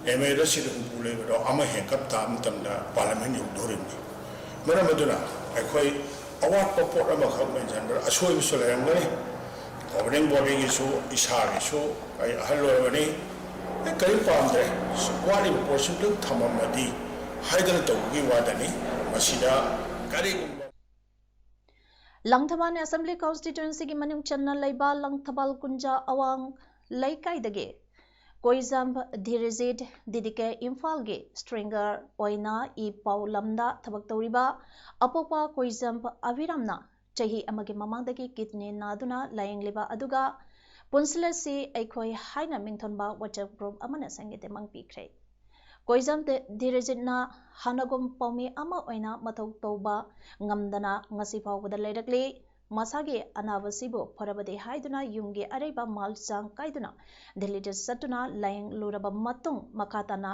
ꯑꯦꯝ ꯑꯦꯜ ꯑꯦ ꯁꯤꯠ ꯍꯨꯝꯐꯨ ꯂꯩꯕꯗꯣ ꯑꯃ ꯍꯦꯟꯒꯠ ꯇꯥꯕ ꯃꯇꯝꯗ ꯄꯥꯔꯂꯤꯌꯥꯃꯦꯟ ꯌꯧꯗꯣꯔꯤꯕꯅꯤ꯫ ꯃꯔꯝ ꯑꯗꯨꯅ ꯑꯩꯈꯣꯏ ꯑꯋꯥꯠꯄ ꯄꯣꯠ ꯑꯃꯈꯛ ꯃꯦꯟꯁꯤꯟꯕꯗ ꯑꯁꯣꯏꯕꯁꯨ ꯂꯩꯔꯝꯒꯅꯤ꯫ ꯒꯣꯕꯔꯅꯤꯡ ꯕꯣꯗꯤꯒꯤꯁꯨ, ꯏꯁꯥꯒꯤꯁꯨ, ꯑꯩ ꯑꯍꯜ ꯑꯣꯏꯔꯕꯅꯤ꯫ ꯑꯩ ꯀꯔꯤꯝ ꯄꯥꯝꯗ꯭ꯔꯦ꯫ ꯋꯥꯠꯂꯤꯕ ꯄꯣꯠꯁꯤꯡꯗꯨ ꯊꯝꯃꯝꯃꯗꯤ ꯍꯥꯏꯗꯅ ꯇꯧꯕꯒꯤ ꯋꯥꯗꯅꯤ꯫ ꯃꯁꯤꯗ ꯀꯔꯤꯒꯨꯝꯕ ꯂꯪꯊꯕꯥꯜ ꯑꯦꯁꯦꯝꯕ꯭ꯂꯤ ꯀꯟꯁꯇꯤꯇ꯭ꯋꯦꯟꯁꯤꯒꯤ ꯃꯅꯨꯡ ꯆꯟꯅ ꯂꯩꯕ ꯂꯪꯊꯕꯥꯜ ꯀꯨꯟꯖꯥ ꯑꯋꯥꯡ ꯂꯩꯀꯥꯏꯗꯒꯤ ꯀꯣꯏꯖꯝ ꯙꯤꯔꯖꯤꯠ ꯗꯤꯗꯤꯀꯦ ꯏꯝꯐꯥꯜꯒꯤ ꯁ꯭ꯇ꯭ꯔꯤꯡꯒꯔ ꯑꯣꯏꯅ ꯏ ꯄꯥꯎ ꯂꯝꯗ ꯊꯕꯛ ꯇꯧꯔꯤꯕ ꯑꯄꯣꯛꯄ ꯀꯣꯏꯖꯝ ꯑꯕꯤꯔꯥꯝꯅ ꯆꯍꯤ ꯑꯃꯒꯤ ꯃꯃꯥꯡꯗꯒꯤ ꯀꯤꯗꯅꯤ ꯅꯥꯗꯨꯅ ꯂꯥꯌꯦꯡꯂꯤꯕ ꯑꯗꯨꯒ ꯄꯨꯟꯁꯤꯜꯂꯁꯤ ꯑꯩꯈꯣꯏ ꯍꯥꯏꯅ ꯃꯤꯡꯊꯣꯟꯕ ꯋꯥꯆꯞ ꯒ꯭ꯔꯨꯞ ꯑꯃꯅ ꯁꯦꯟꯒꯤ ꯇꯦꯡꯕꯥꯡ ꯄꯤꯈ꯭ꯔꯦ꯫ ꯀꯣꯏꯖꯝ ꯗꯦ-, ꯙꯤꯔꯖꯤꯠꯅ ꯍꯥꯟꯅꯒꯨꯝ ꯄꯥꯎꯃꯤ ꯑꯃ ꯑꯣꯏꯅ ꯃꯊꯧ ꯇꯧꯕ ꯉꯝꯗꯅ ꯉꯁꯤ ꯐꯥꯎꯕꯗ ꯂꯩꯔꯛꯂꯤ꯫ ꯃꯁꯥꯒꯤ ꯑꯅꯥꯕꯁꯤꯕꯨ ꯐꯔꯕꯗꯤ ꯍꯥꯏꯗꯨꯅ ꯌꯨꯝꯒꯤ ꯑꯔꯩꯕ ꯃꯥꯜ ꯆꯥꯡ ꯀꯥꯏꯗꯨꯅ ꯗꯤꯜꯂꯤꯗ ꯆꯠꯇꯨꯅ ꯂꯥꯌꯦꯡꯂꯨꯔꯕ ꯃꯇꯨꯡ ꯃꯈꯥ ꯇꯥꯅ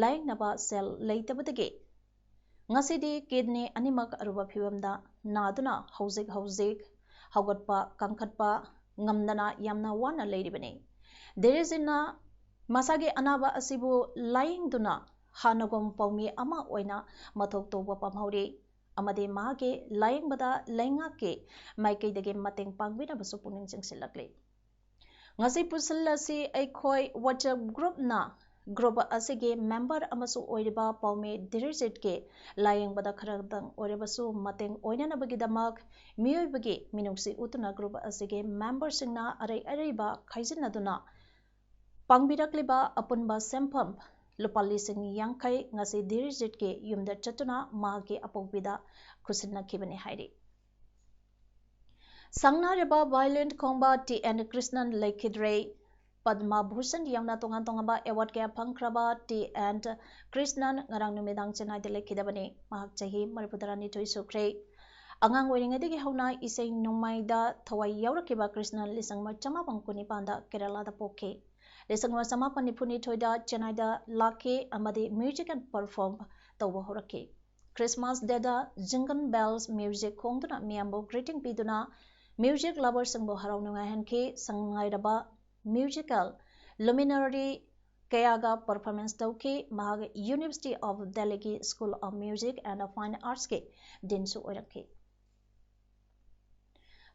ꯂꯥꯌꯦꯡꯅꯕ ꯁꯦꯜ ꯂꯩꯇꯕꯗꯒꯤ ꯉꯁꯤꯗꯤ ꯀꯤꯗꯅꯤ ꯑꯅꯤꯃꯛ ꯑꯔꯨꯕ ꯐꯤꯕꯝꯗ ꯅꯥꯗꯨꯅ ꯍꯧꯖꯤꯛ ꯍꯧꯖꯤꯛ ꯍꯧꯒꯠꯄ ꯀꯥꯡꯈꯠꯄ ꯉꯝꯗꯅ ꯌꯥꯝꯅ ꯋꯥꯅ ꯂꯩꯔꯤꯕꯅꯤ꯫ ꯙꯤꯔꯖꯤꯠꯅ ꯃꯁꯥꯒꯤ ꯑꯅꯥꯕ ꯑꯁꯤꯕꯨ ꯂꯥꯌꯦꯡꯗꯨꯅ ꯍꯥꯟꯅꯒꯨꯝ ꯄꯥꯎꯃꯤ ꯑꯃ ꯑꯣꯏꯅ ꯃꯊꯧ ꯇꯧꯕ ꯄꯥꯝꯍꯧꯔꯤ ꯑꯃꯗꯤ ꯃꯍꯥꯛꯀꯤ ꯂꯥꯌꯦꯡꯕꯗ ꯂꯩꯉꯥꯛꯀꯤ ꯃꯥꯏꯀꯩꯗꯒꯤ ꯃꯇꯦꯡ ꯄꯥꯡꯕꯤꯅꯕꯁꯨ ꯄꯨꯛꯅꯤꯡ ꯆꯤꯡꯁꯤꯜꯂꯛꯂꯤ꯫ ꯉꯁꯤ ꯄꯨꯟꯁꯤꯜꯂꯁꯤ ꯑꯩꯈꯣꯏ ꯋꯥꯆꯞ ꯒ꯭ꯔꯨꯞꯅ ꯒ꯭ꯔꯨꯞ ꯑꯁꯤꯒꯤ ꯃꯦꯝꯕꯔ ꯑꯃꯁꯨ ꯑꯣꯏꯔꯤꯕ ꯄꯥꯎꯃꯤ ꯙꯤꯔꯖꯤꯠꯀꯤ ꯂꯥꯌꯦꯡꯕꯗ ꯈꯔꯗꯪ ꯑꯣꯏꯔꯕꯁꯨ ꯃꯇꯦꯡ ꯑꯣꯏꯅꯅꯕꯒꯤꯗꯃꯛ ꯃꯤꯑꯣꯏꯕꯒꯤ ꯃꯤꯅꯨꯡꯁꯤ ꯎꯠꯇꯨꯅ ꯒ꯭ꯔꯨꯞ ꯑꯁꯤꯒꯤ ꯃꯦꯝꯕꯔꯁꯤꯡꯅ ꯑꯔꯩ ꯑꯔꯩꯕ ꯈꯥꯏꯖꯤꯟꯅꯗꯨꯅ ꯄꯥꯡꯕꯤꯔꯛꯂꯤꯕ ꯑꯄꯨꯟꯕ ꯁꯦꯟꯐꯝ ꯂꯨꯄꯥ ꯂꯤꯁꯤꯡ ꯌꯥꯡꯈꯩ ꯉꯁꯤ ꯙꯤꯔꯖꯤꯠꯀꯤ ꯌꯨꯝꯗ ꯆꯠꯇꯨꯅ ꯃꯍꯥꯛꯀꯤ ꯑꯄꯣꯛꯄꯤꯗ ꯈꯨꯠꯁꯤꯟꯅꯈꯤꯕꯅꯤ ꯍꯥꯏꯔꯤ꯫ ꯁꯪꯅꯔꯤꯕ ꯚꯥꯏꯂꯦꯟ ꯈꯣꯡꯕ ꯇꯤ ꯑꯦꯟ ꯀ꯭ꯔꯤꯁꯅꯟ ꯂꯩꯈꯤꯗ꯭ꯔꯦ꯫ ꯄꯗꯃ ꯚꯨꯁꯟ ꯌꯥꯎꯅ ꯇꯣꯉꯥꯟ ꯇꯣꯉꯥꯟꯕ ꯑꯦꯋꯥꯔꯗ ꯀꯌꯥ ꯐꯪꯈ꯭ꯔꯕ ꯇꯤ ꯑꯦꯟ ꯀ꯭ꯔꯤꯁꯅꯟ ꯉꯔꯥꯡ ꯅꯨꯃꯤꯗꯥꯡ ꯆꯦꯟꯅꯥꯏꯗ ꯂꯩꯈꯤꯗꯕꯅꯤ꯫ ꯃꯍꯥꯛ ꯆꯍꯤ ꯃꯔꯤꯐꯨ ꯇꯔꯥꯅꯤꯊꯣꯏ ꯁꯨꯈ꯭ꯔꯦ꯫ ꯑꯉꯥꯡ ꯑꯣꯏꯔꯤꯉꯩꯗꯒꯤ ꯍꯧꯅ ꯏꯁꯩ ꯅꯣꯡꯃꯥꯏꯗ ꯊꯋꯥꯏ ꯌꯥꯎꯔꯛꯈꯤꯕ ꯀ꯭ꯔꯤꯁꯅꯟ ꯂꯤꯁꯤꯡ ꯑꯃ ꯆꯃꯥꯄꯟ ꯀꯨꯟꯅꯤꯄꯥꯟꯗ ꯀꯦꯔꯂꯥꯗ ꯄꯣꯛꯈꯤ꯫ ꯂꯤꯁꯤꯡ ꯑꯃ ꯆꯃꯥꯄꯟ ꯅꯤꯐꯨꯅꯤꯊꯣꯏꯗ ꯆꯦꯟꯅꯥꯏꯗ ꯂꯥꯛꯈꯤ ꯑꯃꯗꯤ ꯃ꯭ꯌꯨꯖꯤꯛ ꯑꯦꯟ ꯄꯔꯐꯣꯔꯝ ꯇꯧꯕ ꯍꯧꯔꯛꯈꯤ꯫ ꯈ꯭ꯔꯤꯁꯃꯥꯁ ꯗꯦꯗ ꯖꯤꯡꯒꯜ ꯕꯦꯜꯁ ꯃ꯭ꯌꯨꯖꯤꯛ ꯈꯣꯡꯗꯨꯅ ꯃꯤꯌꯥꯝꯕꯨ ꯒ꯭ꯔꯤꯇꯤꯡ ꯄꯤꯗꯨꯅ ꯃ꯭ꯌꯨꯖꯤꯛ ꯂꯚꯔꯁꯤꯡꯕꯨ ꯍꯔꯥꯎ ꯅꯨꯡꯉꯥꯏꯍꯟꯈꯤ꯫ ꯁꯪꯉꯥꯏꯔꯕ ꯃ꯭ꯌꯨꯖꯤꯀꯦꯜ ꯂꯨꯃꯤꯅꯔꯤ ꯀꯌꯥꯒ ꯄꯔꯐꯣꯔꯃꯦꯟꯁ ꯇꯧꯈꯤ꯫ ꯃꯍꯥꯛ ꯌꯨꯅꯤꯚꯔꯁꯤꯇꯤ ꯑꯣꯐ ꯗꯦꯜꯂꯤꯒꯤ ꯁ꯭ꯀꯨꯜ ꯑꯣꯐ ꯃ꯭ꯌꯨꯖꯤꯛ ꯑꯦꯟ ꯐꯥꯏꯟ ꯑꯥꯔꯠꯁꯀꯤ ꯗꯤꯟꯁꯨ ꯑꯣꯏꯔꯛꯈꯤ꯫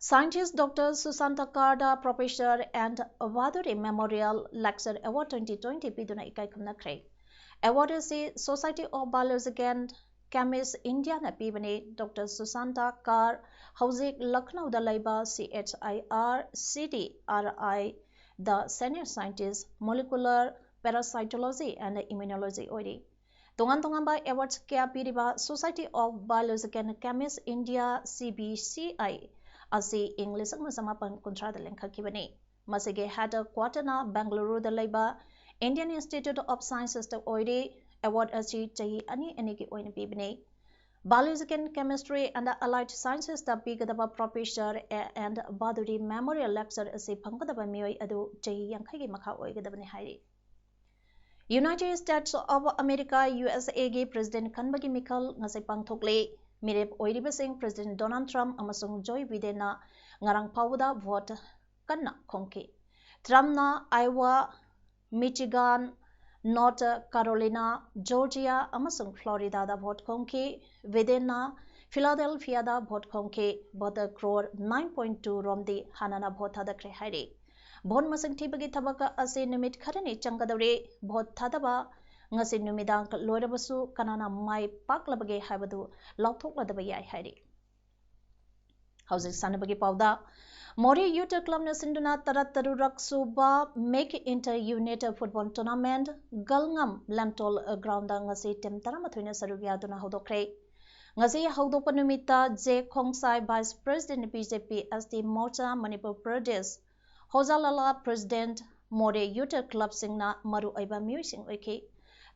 Scientist Doctor Sushanta Karda Professor and Bhaduri Memorial Lecture Award twenty twenty ꯄꯤꯗꯨꯅ ꯏꯀꯥꯏ ꯈꯨꯝꯅꯈ꯭ꯔꯦ꯫ Award ꯑꯁꯤ Society of Biological Chemists Indiaꯅ ꯄꯤꯕꯅꯤ꯫ ꯗꯣꯛꯇꯔ ꯁꯨꯁꯥꯟꯇ ꯀꯥꯔ ꯍꯧꯖꯤꯛ ꯂꯈꯅꯧꯗ ꯂꯩꯕ C H I R C D R I the Senior Scientist Molecular Parasitology and Immunology ꯑꯣꯏꯔꯤ꯫ ꯇꯣꯉꯥꯟ ꯇꯣꯉꯥꯟꯕ ꯑꯦꯋꯥꯔꯗꯁ ꯀꯌꯥ ꯄꯤꯔꯤꯕ Society of Biological Chemists India, C B C I, ꯑꯁꯤ ꯏꯪ ꯂꯤꯁꯤꯡ ꯑꯃ ꯆꯃꯥꯄꯟ ꯀꯨꯟꯊ꯭ꯔꯥꯗ ꯂꯤꯡꯈꯠꯈꯤꯕꯅꯤ꯫ ꯃꯁꯤꯒꯤ ꯍꯦꯗ ꯀ꯭ꯋꯥꯇꯔꯅ ꯕꯦꯡꯒꯂꯨꯔꯨꯗ ꯂꯩꯕ Indian Institute of Sciences ꯇ ꯑꯣꯏꯔꯤ꯫ ꯑꯦꯋꯥꯔꯗ ꯑꯁꯤ ꯆꯍꯤ ꯑꯅꯤ ꯑꯅꯤꯒꯤ ꯑꯣꯏꯅ ꯄꯤꯕꯅꯤ꯫ Biological Chemistry and Allied Sciences ꯇ ꯄꯤꯒꯗꯕ Professor A N Bhaduri Memorial Lecture ꯑꯁꯤ ꯐꯪꯒꯗꯕ ꯃꯤꯑꯣꯏ ꯑꯗꯨ ꯆꯍꯤ ꯌꯥꯡꯈꯩꯒꯤ ꯃꯈꯥ ꯑꯣꯏꯒꯗꯕꯅꯤ ꯍꯥꯏꯔꯤ꯫ United States of America, U S A ꯒꯤ ꯄ꯭ꯔꯦꯁꯤꯗꯦꯟꯠ ꯈꯟꯕꯒꯤ ꯃꯤꯈꯜ ꯉꯁꯤ ꯄꯥꯡꯊꯣꯛꯂꯦ꯫ ꯃꯤꯔꯦꯞ ꯑꯣꯏꯔꯤꯕꯁꯤꯡ ꯄ꯭ꯔꯦꯁꯤꯗꯦꯟꯠ ꯗꯣꯅꯥꯜꯗ ꯇ꯭ꯔꯝꯞ ꯑꯃꯁꯨꯡ ꯖꯣꯏ ꯕꯤꯗꯦꯟꯅ ꯉꯔꯥꯡ ꯐꯥꯎꯕꯗ ꯚꯣꯠ ꯀꯟꯅ ꯈꯣꯝꯈꯤ꯫ ꯇ꯭ꯔꯝꯞꯅ ꯑꯥꯏꯋꯥ, ꯃꯤꯆꯤꯒꯥꯟ, ꯅꯣꯔꯠ ꯀꯥꯔꯣꯂꯤꯅꯥ, ꯖꯣꯔꯖꯤꯌꯥ ꯑꯃꯁꯨꯡ ꯐ꯭ꯂꯣꯔꯤꯗꯥꯗ ꯚꯣꯠ ꯈꯣꯝꯈꯤ꯫ ꯕꯤꯗꯦꯟꯅ ꯐꯤꯂꯥꯗꯦꯜꯐꯤꯌꯥꯗ ꯚꯣꯠ ꯈꯣꯝꯈꯤ꯫ Voter crore nine point two ꯔꯣꯝꯗꯤ ꯍꯥꯟꯅꯅ ꯚꯣꯠ ꯊꯥꯗꯈ꯭ꯔꯦ ꯍꯥꯏꯔꯤ꯫ ꯚꯣꯠ ꯃꯁꯤꯡ ꯊꯤꯕꯒꯤ ꯊꯕꯛ ꯑꯁꯤ ꯅꯨꯃꯤꯠ ꯈꯔꯅꯤ ꯆꯪꯒꯗꯧꯔꯤ꯫ ꯚꯣꯠ ꯊꯥꯗꯕ ꯉꯁꯤ ꯅꯨꯃꯤꯗꯥꯡ ꯂꯣꯏꯔꯕꯁꯨ ꯀꯅꯥꯅ ꯃꯥꯏ ꯄꯥꯛꯂꯕꯒꯦ ꯍꯥꯏꯕꯗꯨ ꯂꯥꯎꯊꯣꯛꯂꯗꯕ ꯌꯥꯏ ꯍꯥꯏꯔꯤ꯫ ꯍꯧꯖꯤꯛ ꯁꯥꯟꯅꯕꯒꯤ ꯄꯥꯎꯗ, ꯃꯣꯔꯦ ꯌꯨꯠ ꯀ꯭ꯂꯕꯅ ꯁꯤꯟꯗꯨꯅ ꯇꯔꯥꯇꯔꯨꯛꯔꯛ ꯁꯨꯕ ꯃꯦꯛ ꯏꯟꯇꯔ ꯌꯨꯅꯤꯠ ꯐꯨꯠꯕꯣꯜ ꯇꯣꯔꯅꯥꯃꯦꯟꯠ ꯒꯜꯉꯝ ꯂꯦꯝꯇꯣꯜ ꯒ꯭ꯔꯥꯎꯟꯗ ꯉꯁꯤ ꯇꯤꯝ ꯇꯔꯥꯃꯥꯊꯣꯏꯅ ꯁꯔꯨꯛ ꯌꯥꯗꯨꯅ ꯍꯧꯗꯣꯛꯈ꯭ꯔꯦ꯫ ꯉꯁꯤ ꯍꯧꯗꯣꯛꯄ ꯅꯨꯃꯤꯠꯇ J Khongsai, vice president B J P S T Morcha Manipur Pradesh, Hojalala president, Moreh youth ꯀ꯭ꯂꯕꯁꯤꯡꯅ ꯃꯔꯨꯑꯣꯏꯕ ꯃꯤꯑꯣꯏꯁꯤꯡ ꯑꯣꯏꯈꯤ꯫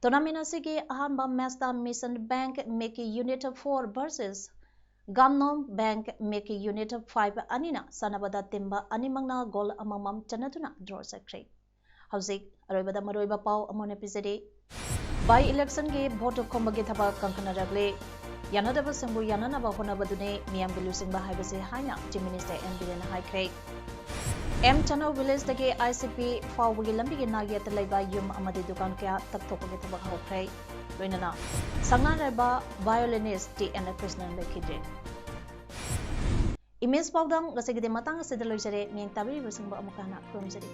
ꯇꯣꯔꯅꯥꯃꯦꯟꯠ ꯑꯁꯤꯒꯤ ꯑꯍꯥꯟꯕ ꯃꯦꯆꯇ ꯃꯤꯁꯟ ꯕꯦꯡꯛ ꯃꯦꯛꯀꯤ ꯌꯨꯅꯤꯠ ꯐꯣꯔ ꯚꯔꯁꯦꯁ ꯒꯥꯝꯅꯣꯝ ꯕꯦꯡꯛ ꯃꯦꯛꯀꯤ ꯌꯨꯅꯤꯠ ꯐꯥꯏꯚ ꯑꯅꯤꯅ ꯁꯥꯟꯅꯕꯗ ꯇꯤꯝ ꯑꯅꯤꯃꯛꯅ ꯒꯣꯜ ꯑꯃꯃꯝ ꯆꯟꯅꯗꯨꯅ ꯗ꯭ꯔꯣ ꯆꯠꯈ꯭ꯔꯦ꯫ ꯍꯧꯖꯤꯛ ꯑꯔꯣꯏꯕꯗ ꯃꯔꯨꯑꯣꯏꯕ ꯄꯥꯎ ꯑꯃꯨꯛ ꯍꯟꯅ ꯄꯤꯖꯔꯤ꯫ ꯕꯥꯏ ꯏꯂꯦꯛꯁꯟꯒꯤ ꯚꯣꯠ ꯈꯣꯝꯕꯒꯤ ꯊꯕꯛ ꯀꯟꯈꯠꯅꯔꯛꯂꯤ꯫ ꯌꯥꯅꯗꯕꯁꯤꯡꯕꯨ ꯌꯥꯅꯅꯕ ꯍꯣꯠꯅꯕꯗꯨꯅꯤ ꯃꯤꯌꯥꯝꯒꯤ ꯂꯨꯆꯤꯡꯕ ꯍꯥꯏꯕꯁꯤ ꯍꯥꯏꯅ Chief Minister ꯑꯦꯟ ꯕꯤꯔꯦꯟꯅ ꯍꯥꯏꯈ꯭ꯔꯦ꯫ ꯑꯦꯝ ꯆꯅꯧ village ꯗꯒꯤ ꯑꯥꯏ ꯁꯤ ꯄꯤ ꯐꯥꯎꯕꯒꯤ ꯂꯝꯕꯤꯒꯤ ꯅꯥꯛ ꯌꯦꯠꯇ ꯂꯩꯕ ꯌꯨꯝ ꯑꯃꯗꯤ ꯗꯨꯀꯥꯟ ꯀꯌꯥ ꯇꯛꯊꯣꯛꯄꯒꯤ ꯊꯕꯛ ꯍꯧꯈ꯭ꯔꯦ꯫ ꯂꯣꯏꯅꯅ ꯁꯛꯅꯥꯏꯔꯕ violinist ꯇꯤ ꯑꯦꯟ ꯂꯩꯈꯤꯗ꯭ꯔꯦ꯫ Image ꯄꯥꯎꯗꯝ ꯉꯁꯤꯒꯤꯗꯤ ꯃꯇꯥꯡ ꯑꯁꯤꯗ ꯂꯣꯏꯖꯔꯦ꯫ ꯃꯤꯠꯌꯦꯡ ꯇꯥꯕꯤꯔꯤꯕꯁꯤꯡꯕꯨ ꯑꯃꯨꯛꯀ ꯍꯟꯅ ꯈꯨꯔꯨꯝꯖꯔꯤ꯫